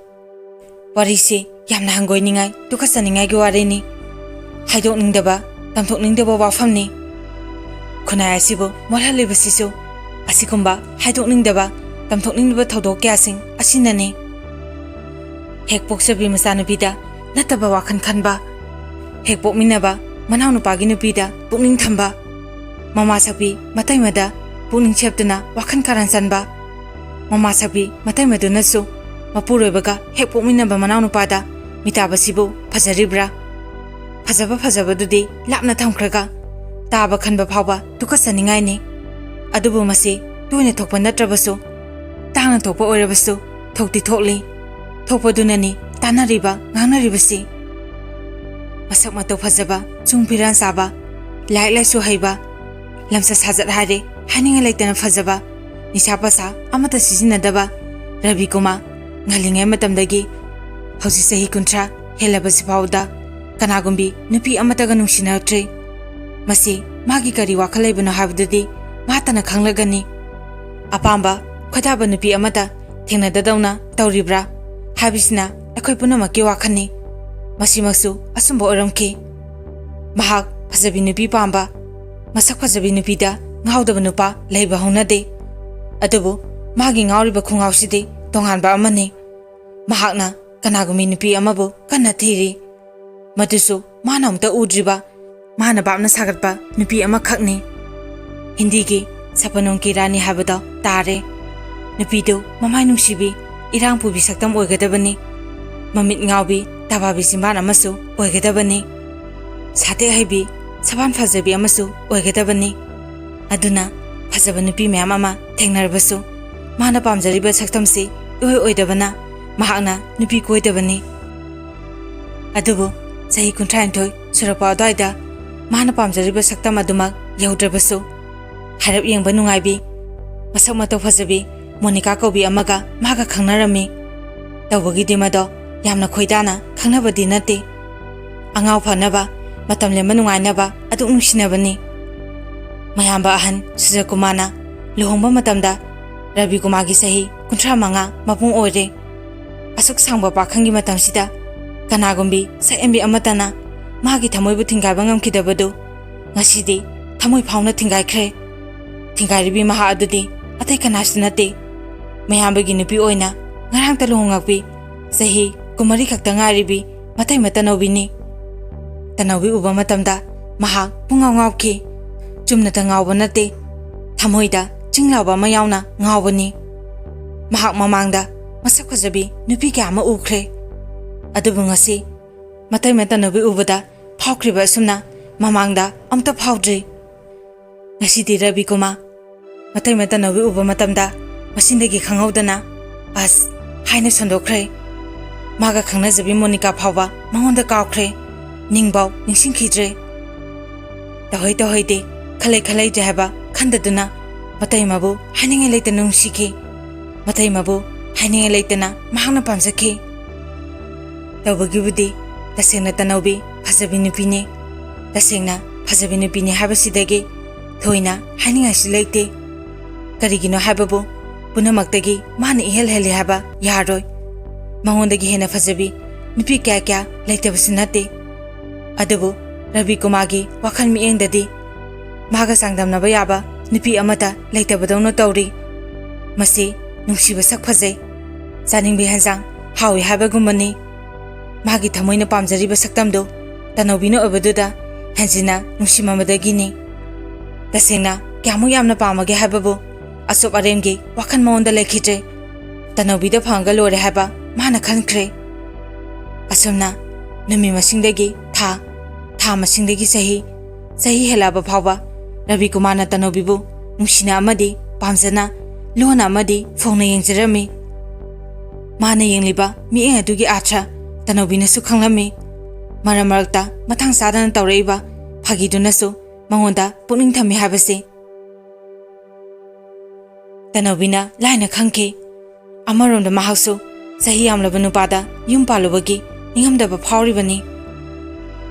ꯋꯥꯔꯤꯁꯤ ꯌꯥꯝꯅ ꯍꯪꯒꯣꯏꯅꯤꯡꯉꯥꯏ, ꯇꯨꯀꯠꯆꯅꯤꯡꯉꯥꯏꯒꯤ ꯋꯥꯔꯤꯅꯤ꯫ ꯍꯥꯏꯗꯣꯛꯅꯤꯡꯗꯕ, ꯇꯝꯊꯣꯛꯅꯤꯡꯗꯕ ꯋꯥꯐꯝꯅꯤ꯫ ꯈꯨꯟꯅꯥꯏ ꯑꯁꯤꯕꯨ ꯃꯣꯠꯍꯜꯂꯤꯕꯁꯤꯁꯨ ꯑꯁꯤꯒꯨꯝꯕ ꯍꯥꯏꯗꯣꯛꯅꯤꯡꯗꯕ, ꯇꯝꯊꯣꯛꯅꯤꯡꯗꯕ ꯊꯧꯗꯣꯛ ꯀꯌꯥꯁꯤꯡ ꯑꯁꯤꯅꯅꯤ꯫ ꯍꯦꯛ ꯄꯣꯛꯆꯕꯤ ꯃꯆꯥꯅꯨꯄꯤꯗ ꯅꯠꯇꯕ ꯋꯥꯈꯜ ꯈꯟꯕ, ꯍꯦꯛ ꯄꯣꯛꯃꯤꯟꯅꯕ ꯃꯅꯥꯎꯅꯨꯄꯥꯒꯤ ꯅꯨꯄꯤꯗ ꯄꯨꯛꯅꯤꯡ ꯊꯝꯕ, ꯃꯃꯥ ꯁꯛꯄꯤ ꯃꯇꯩꯃꯗ ꯄꯨꯛꯅꯤꯡ ꯁꯦꯞꯇꯨꯅ ꯋꯥꯈꯜ ꯀꯥꯔꯟ ꯆꯟꯕ, ꯃꯃꯥ ꯁꯛꯄꯤ ꯃꯇꯩꯃꯗꯨꯅꯁꯨ ꯃꯄꯨꯔꯣꯏꯕꯒ ꯍꯦꯛ ꯄꯣꯛꯃꯤꯟꯅꯕ ꯃꯅꯥꯎꯅꯨꯄꯥꯗ ꯃꯤꯇꯥꯕꯁꯤꯕꯨ ꯐꯖꯔꯤꯕ꯭ꯔꯥ? ꯐꯖꯕ ꯐꯖꯕꯗꯨꯗꯤ ꯂꯥꯞꯅ ꯊꯝꯈ꯭ꯔꯒ ꯇꯥꯕ ꯈꯟꯕ ꯐꯥꯎꯕ ꯇꯨꯀꯠꯆꯅꯤꯡꯉꯥꯏꯅꯤ꯫ ꯑꯗꯨꯕꯨ ꯃꯁꯤ ꯇꯣꯏꯅ ꯊꯣꯛꯄ ꯅꯠꯇ꯭ꯔꯕꯁꯨ, ꯇꯥꯡꯅ ꯊꯣꯛꯄ ꯑꯣꯏꯔꯕꯁꯨ ꯊꯣꯛꯇꯤ ꯊꯣꯛꯂꯤ꯫ ꯊꯣꯛꯄꯗꯨꯅꯅꯤ ꯇꯥꯅꯔꯤꯕ, ꯉꯥꯡꯅꯔꯤꯕꯁꯤ꯫ ꯃꯁꯛ ꯃꯇꯧ ꯐꯖꯕ, ꯆꯨꯡ ꯐꯤꯔꯥꯟ ꯆꯥꯕ, ꯂꯥꯏꯔꯤꯛ ꯂꯥꯏꯁꯨ ꯍꯩꯕ, ꯂꯝꯆꯠ ꯁꯥꯖꯠ ꯍꯥꯏꯔꯦ ꯍꯥꯏꯅꯤꯡꯉꯥꯏ ꯂꯩꯇꯅ ꯐꯖꯕ, ꯅꯤꯁꯥ ꯄꯁꯥ ꯑꯃꯠꯇ ꯁꯤꯖꯤꯟꯅꯗꯕ, ꯔꯕꯤ ꯀꯨꯃꯥꯔ ꯉꯜꯂꯤꯉꯩ ꯃꯇꯝꯗꯒꯤ ꯍꯧꯖꯤꯛ ꯆꯍꯤ ꯀꯨꯟꯊ꯭ꯔꯥ ꯍꯦꯜꯂꯕꯁꯤ ꯐꯥꯎꯗ ꯀꯅꯥꯒꯨꯝꯕꯤ ꯅꯨꯄꯤ ꯑꯃꯠꯇꯒ ꯅꯨꯡꯁꯤꯅꯔꯛꯇ꯭ꯔꯤ꯫ ꯃꯁꯤ ꯃꯥꯒꯤ ꯀꯔꯤ ꯋꯥꯈꯜ ꯂꯩꯕꯅꯣ ꯍꯥꯏꯕꯗꯨꯗꯤ ꯃꯥꯇꯅ ꯈꯪꯂꯒꯅꯤ꯫ ꯑꯄꯥꯝꯕ ꯈꯣꯏꯗꯥꯕ ꯅꯨꯄꯤ ꯑꯃꯠꯇ ꯊꯦꯡꯅꯗꯗꯧꯅ ꯇꯧꯔꯤꯕ꯭ꯔꯥ ꯍꯥꯏꯕꯁꯤꯅ ꯑꯩꯈꯣꯏ ꯄꯨꯝꯅꯃꯛꯀꯤ ꯋꯥꯈꯜꯅꯤ꯫ ꯃꯁꯤꯃꯛꯁꯨ ꯑꯆꯨꯝꯕ ꯑꯣꯏꯔꯝꯈꯤ꯫ ꯃꯍꯥꯛ ꯐꯖꯕꯤ ꯅꯨꯄꯤ ꯄꯥꯝꯕ, ꯃꯁꯛ ꯐꯖꯕꯤ ꯅꯨꯄꯤꯗ ꯉꯥꯎꯗꯕ ꯅꯨꯄꯥ ꯂꯩꯕ ꯍꯧꯅꯗꯦ꯫ ꯑꯗꯨꯕꯨ ꯃꯥꯒꯤ ꯉꯥꯎꯔꯤꯕ ꯈꯣꯡꯒꯥꯎꯁꯤꯗꯤ ꯇꯣꯉꯥꯟꯕ ꯑꯃꯅꯤ꯫ ꯃꯍꯥꯛꯅ ꯀꯅꯥꯒꯨꯝꯕꯤ ꯅꯨꯄꯤ ꯑꯃꯕꯨ ꯀꯟꯅ ꯊꯤꯔꯤ꯫ ꯃꯗꯨꯁꯨ ꯃꯥꯅ ꯑꯃꯨꯛꯇ ꯎꯗ꯭ꯔꯤꯕ, ꯃꯥꯅ ꯚꯥꯞꯅ ꯁꯥꯒꯠꯄ ꯅꯨꯄꯤ ꯑꯃꯈꯛꯅꯤ꯫ ꯍꯤꯟꯗꯤꯒꯤ ꯁꯄꯅꯣꯡ ꯀꯤ ꯔꯥꯅꯤ ꯍꯥꯏꯕꯗꯣ ꯇꯥꯔꯦ꯫ ꯅꯨꯄꯤꯗꯨ ꯃꯃꯥꯏ ꯅꯨꯡꯁꯤꯕꯤ, ꯏꯔꯥꯡ ꯄꯨꯕꯤ ꯁꯛꯇꯝ ꯑꯣꯏꯒꯗꯕꯅꯤ꯫ ꯃꯃꯤꯠ ꯉꯥꯎꯕꯤ, ꯇꯕꯥꯕꯤ ꯆꯤꯝꯕꯥꯟ ꯑꯃꯁꯨ ꯑꯣꯏꯒꯗꯕꯅꯤ꯫ ꯁꯥꯊꯦꯛ ꯍꯩꯕꯤ, ꯁꯕꯥꯟ ꯐꯖꯕꯤ ꯑꯃꯁꯨ ꯑꯣꯏꯒꯗꯕꯅꯤ꯫ ꯑꯗꯨꯅ ꯐꯖꯕ ꯅꯨꯄꯤ ꯃꯌꯥꯝ ꯑꯃ ꯊꯦꯡꯅꯔꯕꯁꯨ ꯃꯥꯅ ꯄꯥꯝꯖꯔꯤꯕ ꯁꯛꯇꯝꯁꯤ ꯏꯑꯣꯏ ꯑꯣꯏꯗꯕꯅ ꯃꯍꯥꯛꯅ ꯅꯨꯄꯤ ꯀꯣꯏꯗꯕꯅꯤ꯫ ꯑꯗꯨꯕꯨ ꯆꯍꯤ ꯀꯨꯟꯊ꯭ꯔꯥꯅꯤꯊꯣꯏ ꯁꯨꯔꯛꯄ ꯑꯗꯨꯋꯥꯏꯗ ꯃꯥꯅ ꯄꯥꯝꯖꯔꯤꯕ ꯁꯛꯇꯝ ꯑꯗꯨꯃꯛ ꯌꯧꯗ꯭ꯔꯕꯁꯨ ꯍꯥꯏꯔꯞ ꯌꯦꯡꯕ ꯅꯨꯡꯉꯥꯏꯕꯤ, ꯃꯁꯛ ꯃꯇꯧ ꯐꯖꯕꯤ ꯃꯣꯅꯤꯀꯥ ꯀꯧꯕꯤ ꯑꯃꯒ ꯃꯥꯒ ꯈꯪꯅꯔꯝꯃꯤ꯫ ꯇꯧꯕꯒꯤꯗꯤ ꯃꯗꯣ ꯌꯥꯝꯅ ꯈꯣꯏꯗꯥꯅ ꯈꯪꯅꯕꯗꯤ ꯅꯠꯇꯦ꯫ ꯑꯉꯥꯎ ꯐꯅꯕ, ꯃꯇꯝ ꯂꯦꯟꯕ ꯅꯨꯡꯉꯥꯏꯅꯕ ꯑꯗꯨꯛ ꯅꯨꯡꯁꯤꯅꯕꯅꯤ꯫ ꯃꯌꯥꯝꯕ ꯑꯍꯟ ꯁꯨꯖꯀꯨꯃꯥꯔꯅ ꯂꯨꯍꯣꯡꯕ ꯃꯇꯝꯗ ꯔꯕꯤꯀꯨꯃꯥꯔꯒꯤ ꯆꯍꯤ ꯀꯨꯟꯊ꯭ꯔꯥ ꯃꯉꯥ ꯃꯄꯨꯡ ꯑꯣꯏꯔꯦ꯫ ꯑꯁꯨꯛ ꯁꯥꯡꯕ ꯄꯥꯈꯪꯒꯤ ꯃꯇꯝꯁꯤꯗ ꯀꯅꯥꯒꯨꯝꯕꯤ ꯁꯛꯍꯦꯟꯕꯤ ꯑꯃꯠꯇꯅ ꯃꯥꯒꯤ ꯊꯃꯣꯏꯕꯨ ꯊꯤꯡꯒꯥꯏꯕ ꯉꯝꯈꯤꯗꯕꯗꯨ ꯉꯁꯤꯗꯤ ꯊꯃꯣꯏ ꯐꯥꯎꯅ ꯊꯤꯡꯒꯥꯏꯈ꯭ꯔꯦ꯫ ꯊꯤꯡꯒꯥꯏꯔꯤꯕꯤ ꯃꯍꯥꯛ ꯑꯗꯨꯗꯤ ꯑꯇꯩ ꯀꯅꯥꯁꯨ ꯅꯠꯇꯦ, ꯃꯌꯥꯝꯕꯒꯤ ꯅꯨꯄꯤ ꯑꯣꯏꯅ ꯉꯔꯥꯡꯇ ꯂꯨꯍꯣꯡꯂꯛꯄꯤ, ꯆꯍꯤ ꯀꯨꯟꯃꯔꯤ ꯈꯛꯇ ꯉꯥꯏꯔꯤꯕꯤ ꯃꯇꯩ ꯃꯇꯅꯧꯕꯤꯅꯤ꯫ ꯇꯅꯧꯕꯤ ꯎꯕ ꯃꯇꯝꯗ ꯃꯍꯥꯛ ꯄꯨꯡꯉꯥꯎ ꯉꯥꯎꯈꯤ꯫ ꯆꯨꯝꯅꯇ ꯉꯥꯎꯕ ꯅꯠꯇꯦ, ꯊꯃꯣꯏꯗ ꯆꯤꯡ ꯂꯥꯎꯕ ꯑꯃ ꯌꯥꯎꯅ ꯉꯥꯎꯕꯅꯤ꯫ ꯃꯍꯥꯛ ꯃꯃꯥꯡꯗ ꯃꯁꯛ ꯐꯖꯕꯤ ꯅꯨꯄꯤ ꯀꯌꯥ ꯑꯃ ꯎꯈ꯭ꯔꯦ, ꯑꯗꯨꯕꯨ ꯉꯁꯤ ꯃꯇꯩ ꯃꯇꯅꯧꯕꯤ ꯎꯕꯗ ꯐꯥꯎꯈ꯭ꯔꯤꯕ ꯑꯁꯨꯝꯅ ꯃꯃꯥꯡꯗ ꯑꯝꯇ ꯐꯥꯎꯗ꯭ꯔꯤ꯫ ꯉꯁꯤꯗꯤ ꯔꯕꯤꯀꯨꯃꯥꯔ ꯃꯇꯩ ꯃꯇꯅꯧꯕꯤ ꯎꯕ ꯃꯇꯝꯗ ꯃꯆꯤꯟꯗꯒꯤ ꯈꯪꯍꯧꯗꯅ "ꯑꯁ" ꯍꯥꯏꯅ ꯁꯟꯗꯣꯛꯈ꯭ꯔꯦ꯫ ꯃꯥꯒ ꯈꯪꯅꯖꯕꯤ ꯃꯣꯅꯤꯀꯥ ꯐꯥꯎꯕ ꯃꯉꯣꯟꯗ ꯀꯥꯎꯈ꯭ꯔꯦ, ꯅꯤꯡꯕꯥꯎ ꯅꯤꯡꯁꯤꯡꯈꯤꯗ꯭ꯔꯦ꯫ ꯇꯧꯍꯩ ꯇꯧꯍꯩꯗꯦ, ꯈꯜꯂꯩ ꯈꯜꯂꯩꯗꯦ ꯍꯥꯏꯕ ꯈꯟꯗꯗꯨꯅ ꯃꯇꯩꯃꯕꯨ ꯍꯥꯏꯅꯤꯡꯉꯥꯏ ꯂꯩꯇꯅ ꯅꯨꯡꯁꯤꯈꯤ꯫ ꯃꯇꯩꯃꯕꯨ ꯍꯥꯏꯅꯤꯡꯉꯥꯏ ꯂꯩꯇꯅ ꯃꯍꯥꯛꯅ ꯄꯥꯝꯖꯈꯤ꯫ ꯇꯧꯕꯒꯤꯕꯨꯗꯤ ꯇꯁꯦꯡꯅ ꯇꯅꯧꯕꯤ ꯐꯖꯕꯤ ꯅꯨꯄꯤꯅꯤ꯫ ꯇꯁꯦꯡꯅ ꯐꯖꯕꯤ ꯅꯨꯄꯤꯅꯤ ꯍꯥꯏꯕꯁꯤꯗꯒꯤ ꯊꯣꯏꯅ ꯍꯥꯏꯅꯤꯡꯉꯥꯏꯁꯨ ꯂꯩꯇꯦ꯫ ꯀꯔꯤꯒꯤꯅꯣ ꯍꯥꯏꯕꯕꯨ ꯄꯨꯝꯅꯃꯛꯇꯒꯤ ꯃꯥꯅ ꯏꯍꯦꯜ ꯍꯦꯜꯂꯤ ꯍꯥꯏꯕ ꯌꯥꯔꯣꯏ꯫ ꯃꯉꯣꯟꯗꯒꯤ ꯍꯦꯟꯅ ꯐꯖꯕꯤ ꯅꯨꯄꯤ ꯀꯌꯥ ꯀꯌꯥ ꯂꯩꯇꯕꯁꯨ ꯅꯠꯇꯦ꯫ ꯑꯗꯨꯕꯨ ꯔꯕꯤꯀꯨꯃꯥꯔꯒꯤ ꯋꯥꯈꯜ ꯃꯤꯠꯌꯦꯡꯗꯗꯤ ꯃꯥꯒ ꯆꯥꯡꯗꯝꯅꯕ ꯌꯥꯕ ꯅꯨꯄꯤ ꯑꯃꯠꯇ ꯂꯩꯇꯕꯗꯧꯅ ꯇꯧꯔꯤ꯫ ꯃꯁꯤ ꯅꯨꯡꯁꯤꯕ ꯁꯛ ꯐꯖꯩ, ꯆꯥꯅꯤꯡꯕ ꯍꯦꯟꯖꯥꯡ ꯍꯥꯎꯏ ꯍꯥꯏꯕꯒꯨꯝꯕꯅꯤ꯫ ꯃꯥꯒꯤ ꯊꯃꯣꯏꯅ ꯄꯥꯝꯖꯔꯤꯕ ꯁꯛꯇꯝꯗꯨ ꯇꯅꯧꯕꯤꯅ ꯑꯣꯏꯕꯗꯨꯗ ꯍꯦꯟꯖꯤꯟꯅ ꯅꯨꯡꯁꯤꯃꯟꯕꯗꯒꯤꯅꯤ꯫ ꯇꯁꯦꯡꯅ ꯀꯌꯥꯃꯨꯛ ꯌꯥꯝꯅ ꯄꯥꯝꯃꯒꯦ ꯍꯥꯏꯕꯕꯨ ꯑꯆꯨꯞ ꯑꯔꯦꯝꯒꯤ ꯋꯥꯈꯜ ꯃꯉꯣꯟꯗ ꯂꯩꯈꯤꯗ꯭ꯔꯦ꯫ ꯇꯅꯧꯕꯤꯗ ꯐꯪꯉꯒ ꯂꯣꯏꯔꯦ ꯍꯥꯏꯕ ꯃꯥꯅ ꯈꯟꯈ꯭ꯔꯦ꯫ ꯑꯁꯨꯝꯅ ꯅꯨꯃꯤꯠ ꯃꯁꯤꯡꯗꯒꯤ ꯊꯥ, ꯊꯥ ꯃꯁꯤꯡꯗꯒꯤ ꯆꯍꯤ, ꯆꯍꯤ ꯍꯦꯜꯂꯛꯑꯕ ꯐꯥꯎꯕ ꯔꯕꯤꯀꯨꯃꯥꯔꯅ ꯇꯅꯧꯕꯤꯕꯨ ꯅꯨꯡꯁꯤꯅ ꯑꯃꯗꯤ ꯄꯥꯝꯖꯅ ꯂꯣꯟꯅ ꯑꯃꯗꯤ ꯐꯣꯡꯅ ꯌꯦꯡꯖꯔꯝꯃꯤ꯫ ꯃꯥꯅ ꯌꯦꯡꯂꯤꯕ ꯃꯤꯠꯌꯦꯡ ꯑꯗꯨꯒꯤ ꯑꯥꯔꯊ ꯇꯅꯧꯕꯤꯅꯁꯨ ꯈꯪꯂꯝꯃꯤ꯫ ꯃꯔꯛ ꯃꯔꯛꯇ ꯃꯇꯥꯡ ꯆꯥꯗꯅ ꯇꯧꯔꯛꯏꯕ ꯐꯥꯒꯤꯗꯨꯅꯁꯨ ꯃꯉꯣꯟꯗ ꯄꯨꯛꯅꯤꯡ ꯊꯝꯃꯤ ꯍꯥꯏꯕꯁꯤ꯫ ꯇꯅꯧꯕꯤꯅ ꯂꯥꯏꯅ ꯈꯪꯈꯤ꯫ ꯑꯃꯔꯣꯝꯗ ꯃꯍꯥꯛꯁꯨ ꯆꯍꯤ ꯌꯥꯝꯂꯕ ꯅꯨꯄꯥꯗ ꯌꯨꯝ ꯄꯥꯜꯂꯨꯕꯒꯤ ꯅꯤꯡꯉꯝꯗꯕ ꯐꯥꯎꯔꯤꯕꯅꯤ꯫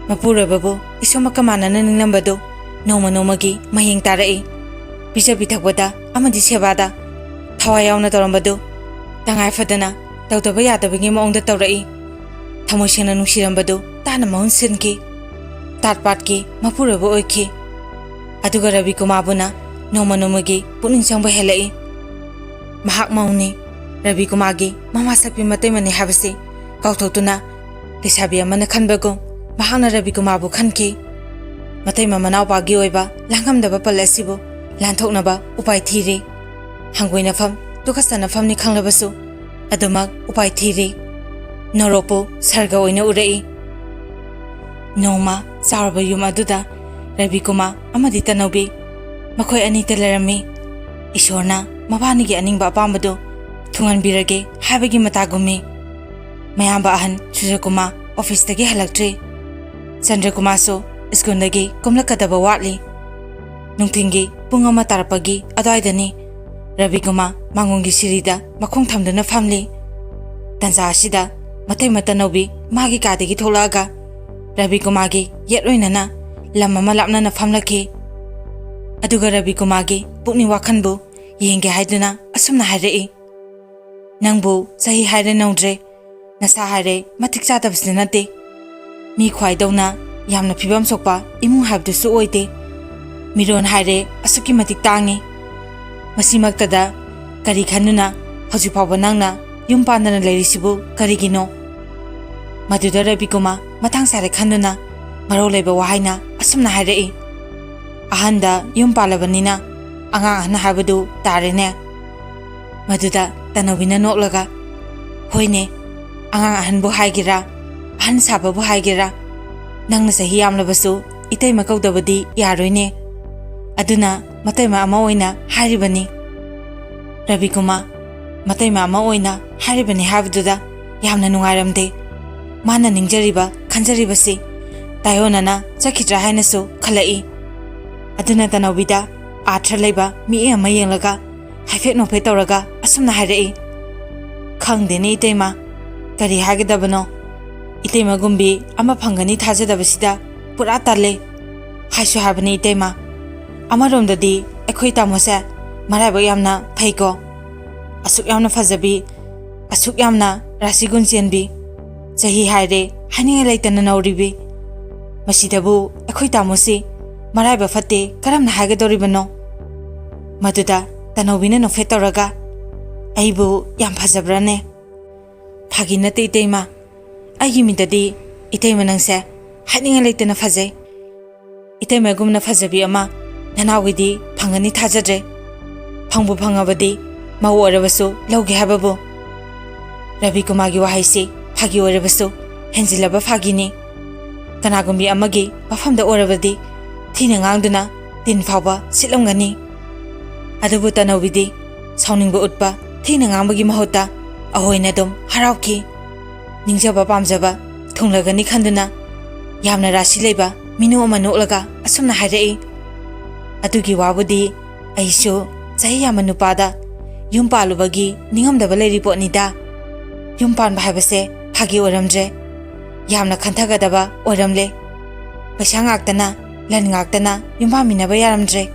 ꯃꯄꯨꯔꯣꯏꯕꯕꯨ ꯏꯁꯣꯔꯃꯛꯀ ꯃꯥꯟꯅꯅ ꯅꯤꯡꯂꯝꯕꯗꯨ ꯅꯣꯡꯃ ꯅꯣꯡꯃꯒꯤ ꯃꯌꯦꯡ ꯇꯥꯔꯛꯏ꯫ ꯄꯤꯖ ꯄꯤꯊꯛꯄꯗ ꯑꯃꯗꯤ ꯁꯦꯕꯥꯗ ꯊꯋꯥꯏ ꯌꯥꯎꯅ ꯇꯧꯔꯝꯕꯗꯨ ꯇꯉꯥꯏ ꯐꯗꯅ ꯇꯧꯗꯕ ꯌꯥꯗꯕꯒꯤ ꯃꯑꯣꯡꯗ ꯇꯧꯔꯛꯏ꯫ ꯊꯃꯣꯏ ꯁꯦꯡꯅ ꯅꯨꯡꯁꯤꯔꯝꯕꯗꯨ ꯇꯥꯅ ꯃꯍꯨꯠ ꯁꯤꯟꯈꯤ꯫ ꯇꯥꯠ ꯄꯥꯠꯀꯤ ꯃꯄꯨꯔꯣꯏꯕ ꯑꯣꯏꯈꯤ꯫ ꯑꯗꯨꯒ ꯔꯕꯤ ꯀꯨꯃꯥꯔꯕꯨꯅ ꯅꯣꯡꯃ ꯅꯣꯡꯃꯒꯤ ꯄꯨꯛꯅꯤꯡ ꯆꯪꯕ ꯍꯦꯜꯂꯛꯏ꯫ ꯃꯍꯥꯛ ꯃꯧꯅꯤ, ꯔꯕꯤ ꯀꯨꯃꯥꯔꯒꯤ ꯃꯃꯥ ꯁꯛꯄꯤ ꯃꯇꯩꯃꯅꯤ ꯍꯥꯏꯕꯁꯤ ꯀꯥꯎꯊꯣꯛꯇꯨꯅ, ꯂꯩꯁꯥꯕꯤ ꯑꯃꯅ ꯈꯟꯕꯒꯨꯝ ꯃꯍꯥꯛꯅ ꯔꯕꯤ ꯀꯨꯃꯥꯔꯕꯨ ꯈꯟꯈꯤ꯫ ꯃꯇꯩꯃ ꯃꯅꯥꯎꯄꯥꯒꯤ ꯑꯣꯏꯕ ꯂꯥꯡꯉꯝꯗꯕ ꯄꯜ ꯑꯁꯤꯕꯨ ꯂꯥꯟꯊꯣꯛꯅꯕ ꯎꯄꯥꯏ ꯊꯤꯔꯤ꯫ ꯍꯪꯒꯣꯏꯅꯐꯝ, ꯇꯨꯀꯠꯆꯅꯐꯝꯅꯤ ꯈꯪꯂꯕꯁꯨ, ꯑꯗꯨꯃꯛ ꯎꯄꯥꯏ ꯊꯤꯔꯤ꯫ ꯅꯣꯔꯣꯛꯄꯨ ꯁꯔꯒ ꯑꯣꯏꯅ ꯎꯔꯛꯏ꯫ ꯅꯣꯡꯃ ꯆꯥꯎꯔꯕ ꯌꯨꯝ ꯑꯗꯨꯗ ꯔꯕꯤ ꯀꯨꯃꯥꯔ ꯑꯃꯗꯤ ꯇꯅꯧꯕꯤ ꯃꯈꯣꯏ ꯑꯅꯤꯇ ꯂꯩꯔꯝꯃꯤ꯫ ꯏꯁꯣꯔꯅ ꯃꯕꯥꯅꯤꯒꯤ ꯑꯅꯤꯡꯕ ꯑꯄꯥꯝꯕꯗꯨ ꯊꯨꯡꯍꯟꯕꯤꯔꯒꯦ ꯍꯥꯏꯕꯒꯤ ꯃꯇꯥꯒꯨꯝꯃꯤ꯫ ꯃꯌꯥꯝꯕ ꯑꯍꯟ ꯁꯨꯔꯖꯀꯨꯃꯥꯔ ꯑꯣꯐꯤꯁꯇꯒꯤ ꯍꯜꯂꯛꯇ꯭ꯔꯤ꯫ ꯆꯟꯗ꯭ꯔꯀꯨꯃꯥꯔꯁꯨ ꯁ꯭ꯀꯨꯜꯗꯒꯤ ꯀꯨꯝꯂꯛꯀꯗꯕ ꯋꯥꯠꯂꯤ꯫ ꯅꯨꯡꯊꯤꯜꯒꯤ ꯄꯨꯡ ꯑꯃ ꯇꯥꯔꯛꯄꯒꯤ ꯑꯗꯨꯋꯥꯏꯗꯅꯤ꯫ ꯔꯕꯤꯀꯨꯃꯥꯔ ꯃꯥꯡꯒꯣꯟꯒꯤ ꯁꯤꯔꯤꯗ ꯃꯈꯣꯡ ꯊꯝꯗꯨꯅ ꯐꯝꯂꯤ꯫ ꯇꯟꯖꯥ ꯑꯁꯤꯗ ꯃꯇꯩꯃ ꯇꯅꯧꯕꯤ ꯃꯥꯒꯤ ꯀꯥꯗꯒꯤ ꯊꯣꯛꯂꯛꯑꯒ ꯔꯕꯤꯀꯨꯃꯥꯔꯒꯤ ꯌꯦꯠ ꯑꯣꯏꯅꯅ ꯂꯝ ꯑꯃ ꯂꯥꯞꯅꯅ ꯐꯝꯂꯛꯈꯤ꯫ ꯑꯗꯨꯒ ꯔꯕꯤꯀꯨꯃꯥꯔꯒꯤ ꯄꯨꯛꯅꯤꯡ ꯋꯥꯈꯜꯕꯨ ꯌꯦꯡꯒꯦ ꯍꯥꯏꯗꯨꯅ ꯑꯁꯨꯝꯅ ꯍꯥꯏꯔꯛꯏ, "ꯅꯪꯕꯨ ꯆꯍꯤ ꯍꯥꯏꯔꯦ ꯅꯧꯗ꯭ꯔꯦ, ꯅꯁꯥ ꯍꯥꯏꯔꯦ ꯃꯇꯤꯛ ꯆꯥꯗꯕꯁꯨ ꯅꯠꯇꯦ꯫ ꯃꯤ ꯈ꯭ꯋꯥꯏꯗꯧꯅ ꯌꯥꯝꯅ ꯐꯤꯕꯝ ꯁꯣꯛꯄ ꯏꯃꯨꯡ ꯍꯥꯏꯕꯗꯨꯁꯨ ꯑꯣꯏꯗꯦ꯫ ꯃꯤꯔꯣꯟ ꯍꯥꯏꯔꯦ ꯑꯁꯨꯛꯀꯤ ꯃꯇꯤꯛ ꯇꯥꯡꯉꯤ꯫ ꯃꯁꯤꯃꯛꯇꯗ ꯀꯔꯤ ꯈꯟꯗꯨꯅ ꯍꯧꯖꯤꯛ ꯐꯥꯎꯕ ꯅꯪꯅ ꯌꯨꯝ ꯄꯥꯟꯗꯅ ꯂꯩꯔꯤꯁꯤꯕꯨ ꯀꯔꯤꯒꯤꯅꯣ?" ꯃꯗꯨꯗ ꯔꯕꯤꯀꯨꯃꯥꯔ ꯃꯇꯥꯡ ꯆꯥꯔꯦ ꯈꯟꯗꯨꯅ ꯃꯔꯧ ꯂꯩꯕ ꯋꯥꯍꯩꯅ ꯑꯁꯨꯝꯅ ꯍꯥꯏꯔꯛꯏ, "ꯑꯍꯟꯗ ꯌꯨꯝ ꯄꯥꯜꯂꯕꯅꯤꯅ ꯑꯉꯥꯡ ꯑꯍꯟ ꯍꯥꯏꯕꯗꯨ ꯇꯥꯔꯦꯅꯦ?" ꯃꯗꯨꯗ ꯇꯅꯧꯕꯤꯅ ꯅꯣꯛꯂꯒ, "ꯍꯣꯏꯅꯦ, ꯑꯉꯥꯡ ꯑꯍꯟꯕꯨ ꯍꯥꯏꯒꯦꯔꯥ, ꯑꯍꯟ ꯁꯥꯕꯕꯨ ꯍꯥꯏꯒꯦꯔꯥ, ꯅꯪꯅ ꯆꯍꯤ ꯌꯥꯝꯂꯕꯁꯨ ꯏꯇꯩꯃ ꯀꯧꯗꯕꯗꯤ ꯌꯥꯔꯣꯏꯅꯦ꯫ ꯑꯗꯨꯅ ꯃꯇꯩꯃ ꯑꯃ ꯑꯣꯏꯅ ꯍꯥꯏꯔꯤꯕꯅꯤ꯫" ꯔꯕꯤꯀꯨꯃꯥꯔ ꯃꯇꯩꯃ ꯑꯃ ꯑꯣꯏꯅ ꯍꯥꯏꯔꯤꯕꯅꯤ ꯍꯥꯏꯕꯗꯨꯗ ꯌꯥꯝꯅ ꯅꯨꯡꯉꯥꯏꯔꯝꯗꯦ꯫ ꯃꯥꯅ ꯅꯤꯡꯖꯔꯤꯕ ꯈꯟꯖꯔꯤꯕꯁꯤ ꯇꯥꯏꯑꯣꯟꯅꯅ ꯆꯠꯈꯤꯗ꯭ꯔꯥ ꯍꯥꯏꯅꯁꯨ ꯈꯜꯂꯛꯏ꯫ ꯑꯗꯨꯅ ꯇꯅꯧꯕꯤꯗ ꯑꯥꯔꯊ ꯂꯩꯕ ꯃꯤꯠꯌꯦꯡ ꯑꯃ ꯌꯦꯡꯂꯒ, ꯍꯥꯏꯐꯦꯠ ꯅꯣꯛꯐꯦꯠ ꯇꯧꯔꯒ ꯑꯁꯨꯝꯅ ꯍꯥꯏꯔꯛꯏ꯫ "ꯈꯪꯗꯦꯅꯦ ꯏꯇꯩꯃ, ꯀꯔꯤ ꯍꯥꯏꯒꯗꯕꯅꯣ? ꯏꯇꯩꯃ ꯒꯨꯝꯕꯤ ꯑꯃ ꯐꯪꯒꯅꯤ ꯊꯥꯖꯗꯕꯁꯤꯗ ꯄꯨꯔꯥ ꯇꯜꯂꯦ꯫ ꯍꯥꯏꯁꯨ ꯍꯥꯏꯕꯅꯤ ꯏꯇꯩꯃ, ꯑꯃꯔꯣꯝꯗꯗꯤ ꯑꯩꯈꯣꯏ ꯇꯥꯃꯣꯁꯦ ꯃꯔꯥꯏꯕꯛ ꯌꯥꯝꯅ ꯐꯩꯀꯣ꯫ ꯑꯁꯨꯛ ꯌꯥꯝꯅ ꯐꯖꯕꯤ, ꯑꯁꯨꯛ ꯌꯥꯝꯅ ꯔꯥꯁꯤ ꯒꯨꯟ ꯆꯦꯟꯕꯤ, ꯆꯍꯤ ꯍꯥꯏꯔꯦ ꯍꯥꯏꯅꯤꯡꯉꯥꯏ ꯂꯩꯇꯅ ꯅꯧꯔꯤꯕꯤ꯫ ꯃꯁꯤꯗꯕꯨ ꯑꯩꯈꯣꯏ ꯇꯥꯃꯣꯁꯤ ꯃꯔꯥꯏꯕꯛ ꯐꯠꯇꯦ ꯀꯔꯝꯅ ꯍꯥꯏꯒꯗꯧꯔꯤꯕꯅꯣ?" ꯃꯗꯨꯗ ꯇꯅꯧꯕꯤꯅ ꯅꯣꯛꯐꯦꯠ ꯇꯧꯔꯒ, "ꯑꯩꯕꯨ ꯌꯥꯝ ꯐꯖꯕ꯭ꯔꯥꯅꯦ?" "ꯐꯥꯒꯤ ꯅꯠꯇꯦ ꯏꯇꯩꯃ, ꯑꯩꯒꯤ ꯃꯤꯠꯇꯗꯤ ꯏꯇꯩꯃ ꯅꯪꯁꯦ ꯍꯥꯏꯅꯤꯡꯉꯥꯏ ꯂꯩꯇꯅ ꯐꯖꯩ꯫ ꯏꯇꯩꯃꯒꯨꯝꯅ ꯐꯖꯕꯤ ꯑꯃ ꯅꯅꯥꯎꯒꯤꯗꯤ ꯐꯪꯒꯅꯤ ꯊꯥꯖꯗ꯭ꯔꯦ꯫ ꯐꯪꯕꯨ ꯐꯪꯉꯕꯗꯤ ꯃꯧ ꯑꯣꯏꯔꯕꯁꯨ ꯂꯧꯒꯦ ꯍꯥꯏꯕꯕꯨ?" ꯔꯕꯤ ꯀꯨꯃꯥꯔꯒꯤ ꯋꯥꯍꯩꯁꯤ ꯐꯥꯒꯤ ꯑꯣꯏꯔꯕꯁꯨ ꯍꯦꯟꯖꯤꯜꯂꯕ ꯐꯥꯒꯤꯅꯤ꯫ ꯀꯅꯥꯒꯨꯝꯕꯤ ꯑꯃꯒꯤ ꯃꯐꯝꯗ ꯑꯣꯏꯔꯕꯗꯤ ꯊꯤꯅ ꯉꯥꯡꯗꯨꯅ ꯇꯤꯟ ꯐꯥꯎꯕ ꯁꯤꯠꯂꯝꯒꯅꯤ꯫ ꯑꯗꯨꯕꯨ ꯇꯅꯧꯕꯤꯗꯤ ꯁꯥꯎꯅꯤꯡꯕ ꯎꯠꯄ, ꯊꯤꯅ ꯉꯥꯡꯕꯒꯤ ꯃꯍꯨꯠꯇ ꯑꯍꯣꯏꯅ ꯑꯗꯨꯝ ꯍꯔꯥꯎꯈꯤ꯫ ꯅꯤꯡꯖꯕ ꯄꯥꯝꯖꯕ ꯊꯨꯡꯂꯒꯅꯤ ꯈꯟꯗꯨꯅ ꯌꯥꯝꯅ ꯔꯥꯁꯤ ꯂꯩꯕ ꯃꯤꯅꯨ ꯑꯃ ꯅꯣꯛꯂꯒ ꯑꯁꯨꯝꯅ ꯍꯥꯏꯔꯛꯏ꯫ "ꯑꯗꯨꯒꯤ ꯋꯥꯕꯨꯗꯤ ꯑꯩꯁꯨ ꯆꯍꯤ ꯌꯥꯝꯕ ꯅꯨꯄꯥꯗ ꯌꯨꯝ ꯄꯥꯜꯂꯨꯕꯒꯤ ꯅꯤꯡꯉꯝꯗꯕ ꯂꯩꯔꯤ ꯄꯣꯠꯅꯤꯗ꯫ ꯌꯨꯝ ꯄꯥꯟꯕ ꯍꯥꯏꯕꯁꯦ ꯐꯥꯒꯤ ꯑꯣꯏꯔꯝꯗ꯭ꯔꯦ꯫ ꯌꯥꯝꯅ ꯈꯟꯊꯒꯗꯕ ꯑꯣꯏꯔꯝꯂꯦ꯫ ꯄꯩꯁꯥ ꯉꯥꯛꯇꯅ, ꯂꯟ ꯉꯥꯛꯇꯅ ꯌꯨꯝ ꯄꯥꯟꯃꯤꯟꯅꯕ ꯌꯥꯔꯝꯗ꯭ꯔꯦ꯫"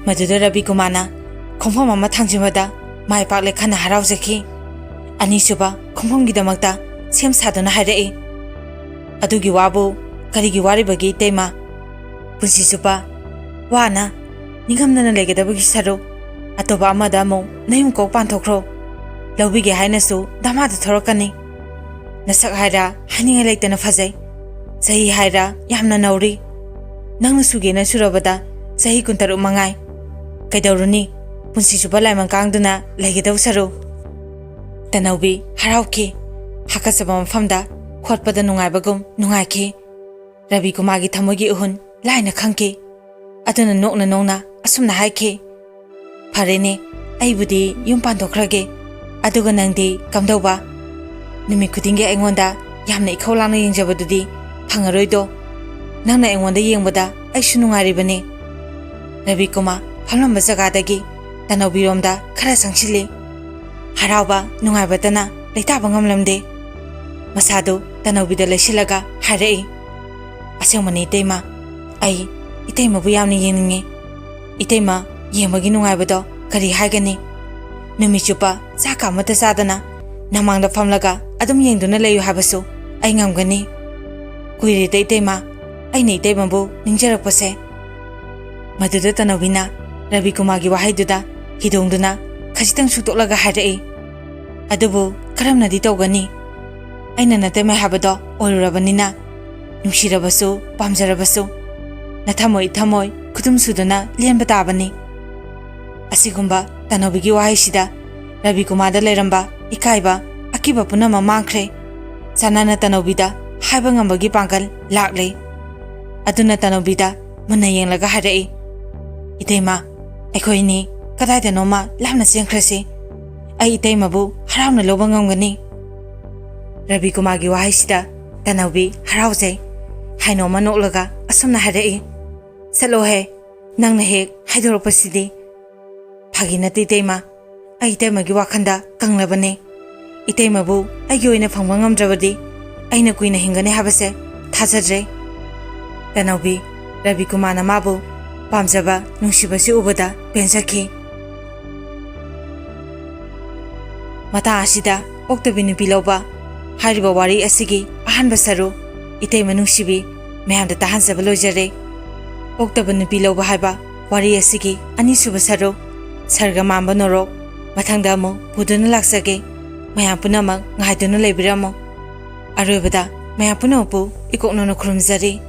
ꯃꯗꯨꯗ ꯔꯕꯤ ꯀꯨꯃꯥꯔꯅ ꯈꯣꯡꯐꯝ ꯑꯃ ꯊꯥꯡꯖꯤꯟꯕꯗ ꯃꯥꯏ ꯄꯥꯛꯂꯦ ꯈꯟꯅ ꯍꯔꯥꯎꯖꯈꯤ꯫ ꯑꯅꯤꯁꯨꯕ ꯈꯣꯡꯐꯝꯒꯤꯗꯃꯛꯇ ꯁꯦꯝ ꯁꯥꯗꯨꯅ ꯍꯥꯏꯔꯛꯏ꯫ "ꯑꯗꯨꯒꯤ ꯋꯥꯕꯨ ꯀꯔꯤꯒꯤ ꯋꯥꯔꯤꯕꯒꯦ ꯏꯇꯩꯃ? ꯄꯨꯟꯁꯤ ꯆꯨꯞꯄ ꯋꯥꯅ ꯅꯤꯡꯉꯝꯗꯅ ꯂꯩꯒꯗꯕꯒꯤ ꯁꯔꯨꯛ ꯑꯇꯣꯞꯄ ꯑꯃꯗ ꯑꯃꯨꯛ ꯅꯌꯨꯝ ꯀꯣꯛ ꯄꯥꯟꯊꯣꯛꯈ꯭ꯔꯣ꯫ ꯂꯧꯕꯤꯒꯦ ꯍꯥꯏꯅꯁꯨ ꯗꯃꯥꯗ ꯊꯣꯔꯛꯀꯅꯤ꯫ ꯅꯁꯛ ꯍꯥꯏꯔ ꯍꯥꯏꯅꯤꯡꯉꯥꯏ ꯂꯩꯇꯅ ꯐꯖꯩ꯫ ꯆꯍꯤ ꯍꯥꯏꯔ ꯌꯥꯝꯅ ꯅꯧꯔꯤ꯫ ꯅꯪꯅ ꯁꯨꯒꯦꯅ ꯁꯨꯔꯕꯗ ꯆꯍꯤ ꯀꯨꯟꯇꯔꯨꯛ ꯃꯉꯥꯏ꯫ ꯀꯩꯗꯧꯔꯨꯅꯤ? ꯄꯨꯟꯁꯤ ꯆꯨꯞꯄ ꯂꯥꯏꯃꯟ ꯀꯥꯡꯗꯨꯅ ꯂꯩꯒꯗꯧ ꯁꯔꯨꯛ꯫" ꯇꯅꯧꯕꯤ ꯍꯔꯥꯎꯈꯤ꯫ ꯍꯥꯀꯠꯆꯕ ꯃꯐꯝꯗ ꯈꯣꯠꯄꯗ ꯅꯨꯡꯉꯥꯏꯕꯒꯨꯝ ꯅꯨꯡꯉꯥꯏꯈꯤ꯫ ꯔꯕꯤ ꯀꯨꯃꯥꯔꯒꯤ ꯊꯃꯣꯏꯒꯤ ꯏꯍꯨꯟ ꯂꯥꯏꯅ ꯈꯪꯈꯤ꯫ ꯑꯗꯨꯅ ꯅꯣꯛꯅ ꯅꯣꯛꯅ ꯑꯁꯨꯝꯅ ꯍꯥꯏꯈꯤ, "ꯐꯔꯦꯅꯦ, ꯑꯩꯕꯨꯗꯤ ꯌꯨꯝ ꯄꯥꯟꯊꯣꯛꯈ꯭ꯔꯒꯦ꯫ ꯑꯗꯨꯒ ꯅꯪꯗꯤ ꯀꯝꯗꯧꯕ? ꯅꯨꯃꯤꯠ ꯈꯨꯗꯤꯡꯒꯤ ꯑꯩꯉꯣꯟꯗ ꯌꯥꯝꯅ ꯏꯈꯧ ꯂꯥꯡꯅ ꯌꯦꯡꯖꯕꯗꯨꯗꯤ ꯐꯪꯉꯔꯣꯏꯗꯣ꯫ ꯅꯪꯅ ꯑꯩꯉꯣꯟꯗ ꯌꯦꯡꯕꯗ ꯑꯩꯁꯨ ꯅꯨꯡꯉꯥꯏꯔꯤꯕꯅꯤ꯫" ꯔꯕꯤ ꯀꯨꯃꯥꯔ ꯐꯝꯂꯝꯕ ꯖꯒꯥꯗꯒꯤ ꯇꯅꯧꯕꯤꯔꯣꯝꯗ ꯈꯔ ꯆꯪꯁꯤꯜꯂꯤ꯫ ꯍꯔꯥꯎꯕ ꯅꯨꯡꯉꯥꯏꯕꯇꯅ ꯂꯩꯇꯥꯕ ꯉꯝꯂꯝꯗꯦ꯫ ꯃꯁꯥꯗꯨ ꯇꯅꯧꯕꯤꯗ ꯂꯩꯁꯤꯜꯂꯒ ꯍꯥꯏꯔꯛꯏ, "ꯑꯁꯦꯡꯕꯅꯤ ꯏꯇꯩꯃ, ꯑꯩ ꯏꯇꯩꯃꯕꯨ ꯌꯥꯝꯅ ꯌꯦꯡꯅꯤꯡꯉꯤ꯫ ꯏꯇꯩꯃ ꯌꯦꯡꯕꯒꯤ ꯅꯨꯡꯉꯥꯏꯕꯗꯣ ꯀꯔꯤ ꯍꯥꯏꯒꯅꯤ? ꯅꯨꯃꯤꯠ ꯆꯨꯞꯄ ꯆꯥꯛꯀ ꯑꯃꯠꯇ ꯆꯥꯗꯅ ꯅꯃꯥꯡꯗ ꯐꯝꯂꯒ ꯑꯗꯨꯝ ꯌꯦꯡꯗꯨꯅ ꯂꯩꯌꯨ ꯍꯥꯏꯕꯁꯨ ꯑꯩ ꯉꯝꯒꯅꯤ꯫ ꯀꯨꯏꯔꯦꯗ ꯏꯇꯩꯃ, ꯑꯩꯅ ꯏꯇꯩꯃꯕꯨ ꯅꯤꯡꯖꯔꯛꯄꯁꯦ꯫" ꯃꯗꯨꯗ ꯇꯅꯧꯕꯤꯅ ꯔꯕꯤꯀꯨꯃꯥꯔꯒꯤ ꯋꯥꯍꯩꯗꯨꯗ ꯍꯤꯗꯣꯡꯗꯨꯅ ꯈꯖꯤꯛꯇꯪ ꯁꯨꯛꯇꯣꯛꯂꯒ ꯍꯥꯏꯔꯛꯏ, "ꯑꯗꯨꯕꯨ ꯀꯔꯝꯅꯗꯤ ꯇꯧꯒꯅꯤ? ꯑꯩꯅ ꯅꯇꯩꯃ ꯍꯥꯏꯕꯗꯣ ꯑꯣꯏꯔꯨꯔꯕꯅꯤꯅ, ꯅꯨꯡꯁꯤꯔꯕꯁꯨ ꯄꯥꯝꯖꯔꯕꯁꯨ ꯅꯊꯃꯣꯏ ꯏꯊꯃꯣꯏ ꯈꯨꯗꯨꯝ ꯁꯨꯗꯨꯅ ꯂꯦꯟꯕ ꯇꯥꯕꯅꯤ꯫" ꯑꯁꯤꯒꯨꯝꯕ ꯇꯅꯧꯕꯤꯒꯤ ꯋꯥꯍꯩꯁꯤꯗ ꯔꯕꯤꯀꯨꯃꯥꯔꯗ ꯂꯩꯔꯝꯕ ꯏꯀꯥꯏꯕ, ꯑꯀꯤꯕ ꯄꯨꯝꯅꯃꯛ ꯃꯥꯡꯈ꯭ꯔꯦ꯫ ꯆꯥꯟꯅꯅ ꯇꯅꯧꯕꯤꯗ ꯍꯥꯏꯕ ꯉꯝꯕꯒꯤ ꯄꯥꯡꯒꯜ ꯂꯥꯛꯂꯦ꯫ ꯑꯗꯨꯅ ꯇꯅꯧꯕꯤꯗ ꯃꯨꯟꯅ ꯌꯦꯡꯂꯒ ꯍꯥꯏꯔꯛꯏ, "ꯏꯇꯩꯃ, ꯑꯩꯈꯣꯏ ꯑꯅꯤ ꯀꯗꯥꯏꯗꯅꯣꯃ ꯂꯥꯞꯅ ꯆꯦꯟꯈ꯭ꯔꯁꯤ꯫ ꯑꯩ ꯏꯇꯩꯃꯕꯨ ꯍꯔꯥꯎꯅ ꯂꯧꯕ ꯉꯝꯒꯅꯤ꯫" ꯔꯕꯤꯀꯨꯃꯥꯔꯒꯤ ꯋꯥꯍꯩꯁꯤꯗ ꯇꯅꯧꯕꯤ ꯍꯔꯥꯎꯖꯩ꯫ ꯍꯥꯏꯅꯣꯝꯃ ꯅꯣꯛꯂꯒ ꯑꯁꯨꯝꯅ ꯍꯥꯏꯔꯛꯏ, "ꯆꯠꯂꯣꯍꯦ, ꯅꯪꯅ ꯍꯦꯛ ꯍꯥꯏꯗꯣꯔꯛꯄꯁꯤꯗꯤ꯫ ꯐꯥꯒꯤ ꯅꯠꯇꯦ ꯏꯇꯩꯃ, ꯑꯩ ꯏꯇꯩꯃꯒꯤ ꯋꯥꯈꯜꯗ ꯀꯪꯂꯕꯅꯦ꯫ ꯏꯇꯩꯃꯕꯨ ꯑꯩꯒꯤ ꯑꯣꯏꯅ ꯐꯪꯕ ꯉꯝꯗ꯭ꯔꯕꯗꯤ ꯑꯩꯅ ꯀꯨꯏꯅ ꯍꯤꯡꯒꯅꯤ ꯍꯥꯏꯕꯁꯦ ꯊꯥꯖꯗ꯭ꯔꯦ꯫" ꯇꯅꯧꯕꯤ ꯔꯕꯤꯀꯨꯃꯥꯔꯅ ꯃꯥꯕꯨ ꯄꯥꯝꯖꯕ ꯅꯨꯡꯁꯤꯕꯁꯤ ꯎꯕꯗ ꯄꯦꯟꯖꯈꯤ꯫ ꯃꯇꯥꯡ ꯑꯁꯤꯗ ꯑꯣꯛꯇꯕꯤ ꯅꯨꯄꯤ ꯂꯧꯕ ꯍꯥꯏꯔꯤꯕ ꯋꯥꯔꯤ ꯑꯁꯤꯒꯤ ꯑꯍꯥꯟꯕ ꯁꯔꯨꯛ, ꯏꯇꯩꯃ ꯅꯨꯡꯁꯤꯕꯤ, ꯃꯌꯥꯝꯗ ꯇꯥꯍꯟꯖꯕ ꯂꯣꯏꯖꯔꯦ꯫ ꯑꯣꯛꯇꯕ ꯅꯨꯄꯤ ꯂꯧꯕ ꯍꯥꯏꯕ ꯋꯥꯔꯤ ꯑꯁꯤꯒꯤ ꯑꯅꯤꯁꯨꯕ ꯁꯔꯨꯛ, ꯁꯔꯒ ꯃꯥꯟꯕ ꯅꯣꯔꯣꯛ, ꯃꯊꯪꯗ ꯑꯃꯨꯛ ꯄꯨꯗꯨꯅ ꯂꯥꯛꯆꯒꯦ꯫ ꯃꯌꯥꯝ ꯄꯨꯝꯅꯃꯛ ꯉꯥꯏꯗꯨꯅ ꯂꯩꯕꯤꯔꯝꯃꯨ꯫ ꯑꯔꯣꯏꯕꯗ ꯃꯌꯥꯝ ꯄꯨꯝꯅꯃꯛꯄꯨ ꯏꯀꯣꯛꯅꯅ ꯈꯨꯔꯨꯝꯖꯔꯤ꯫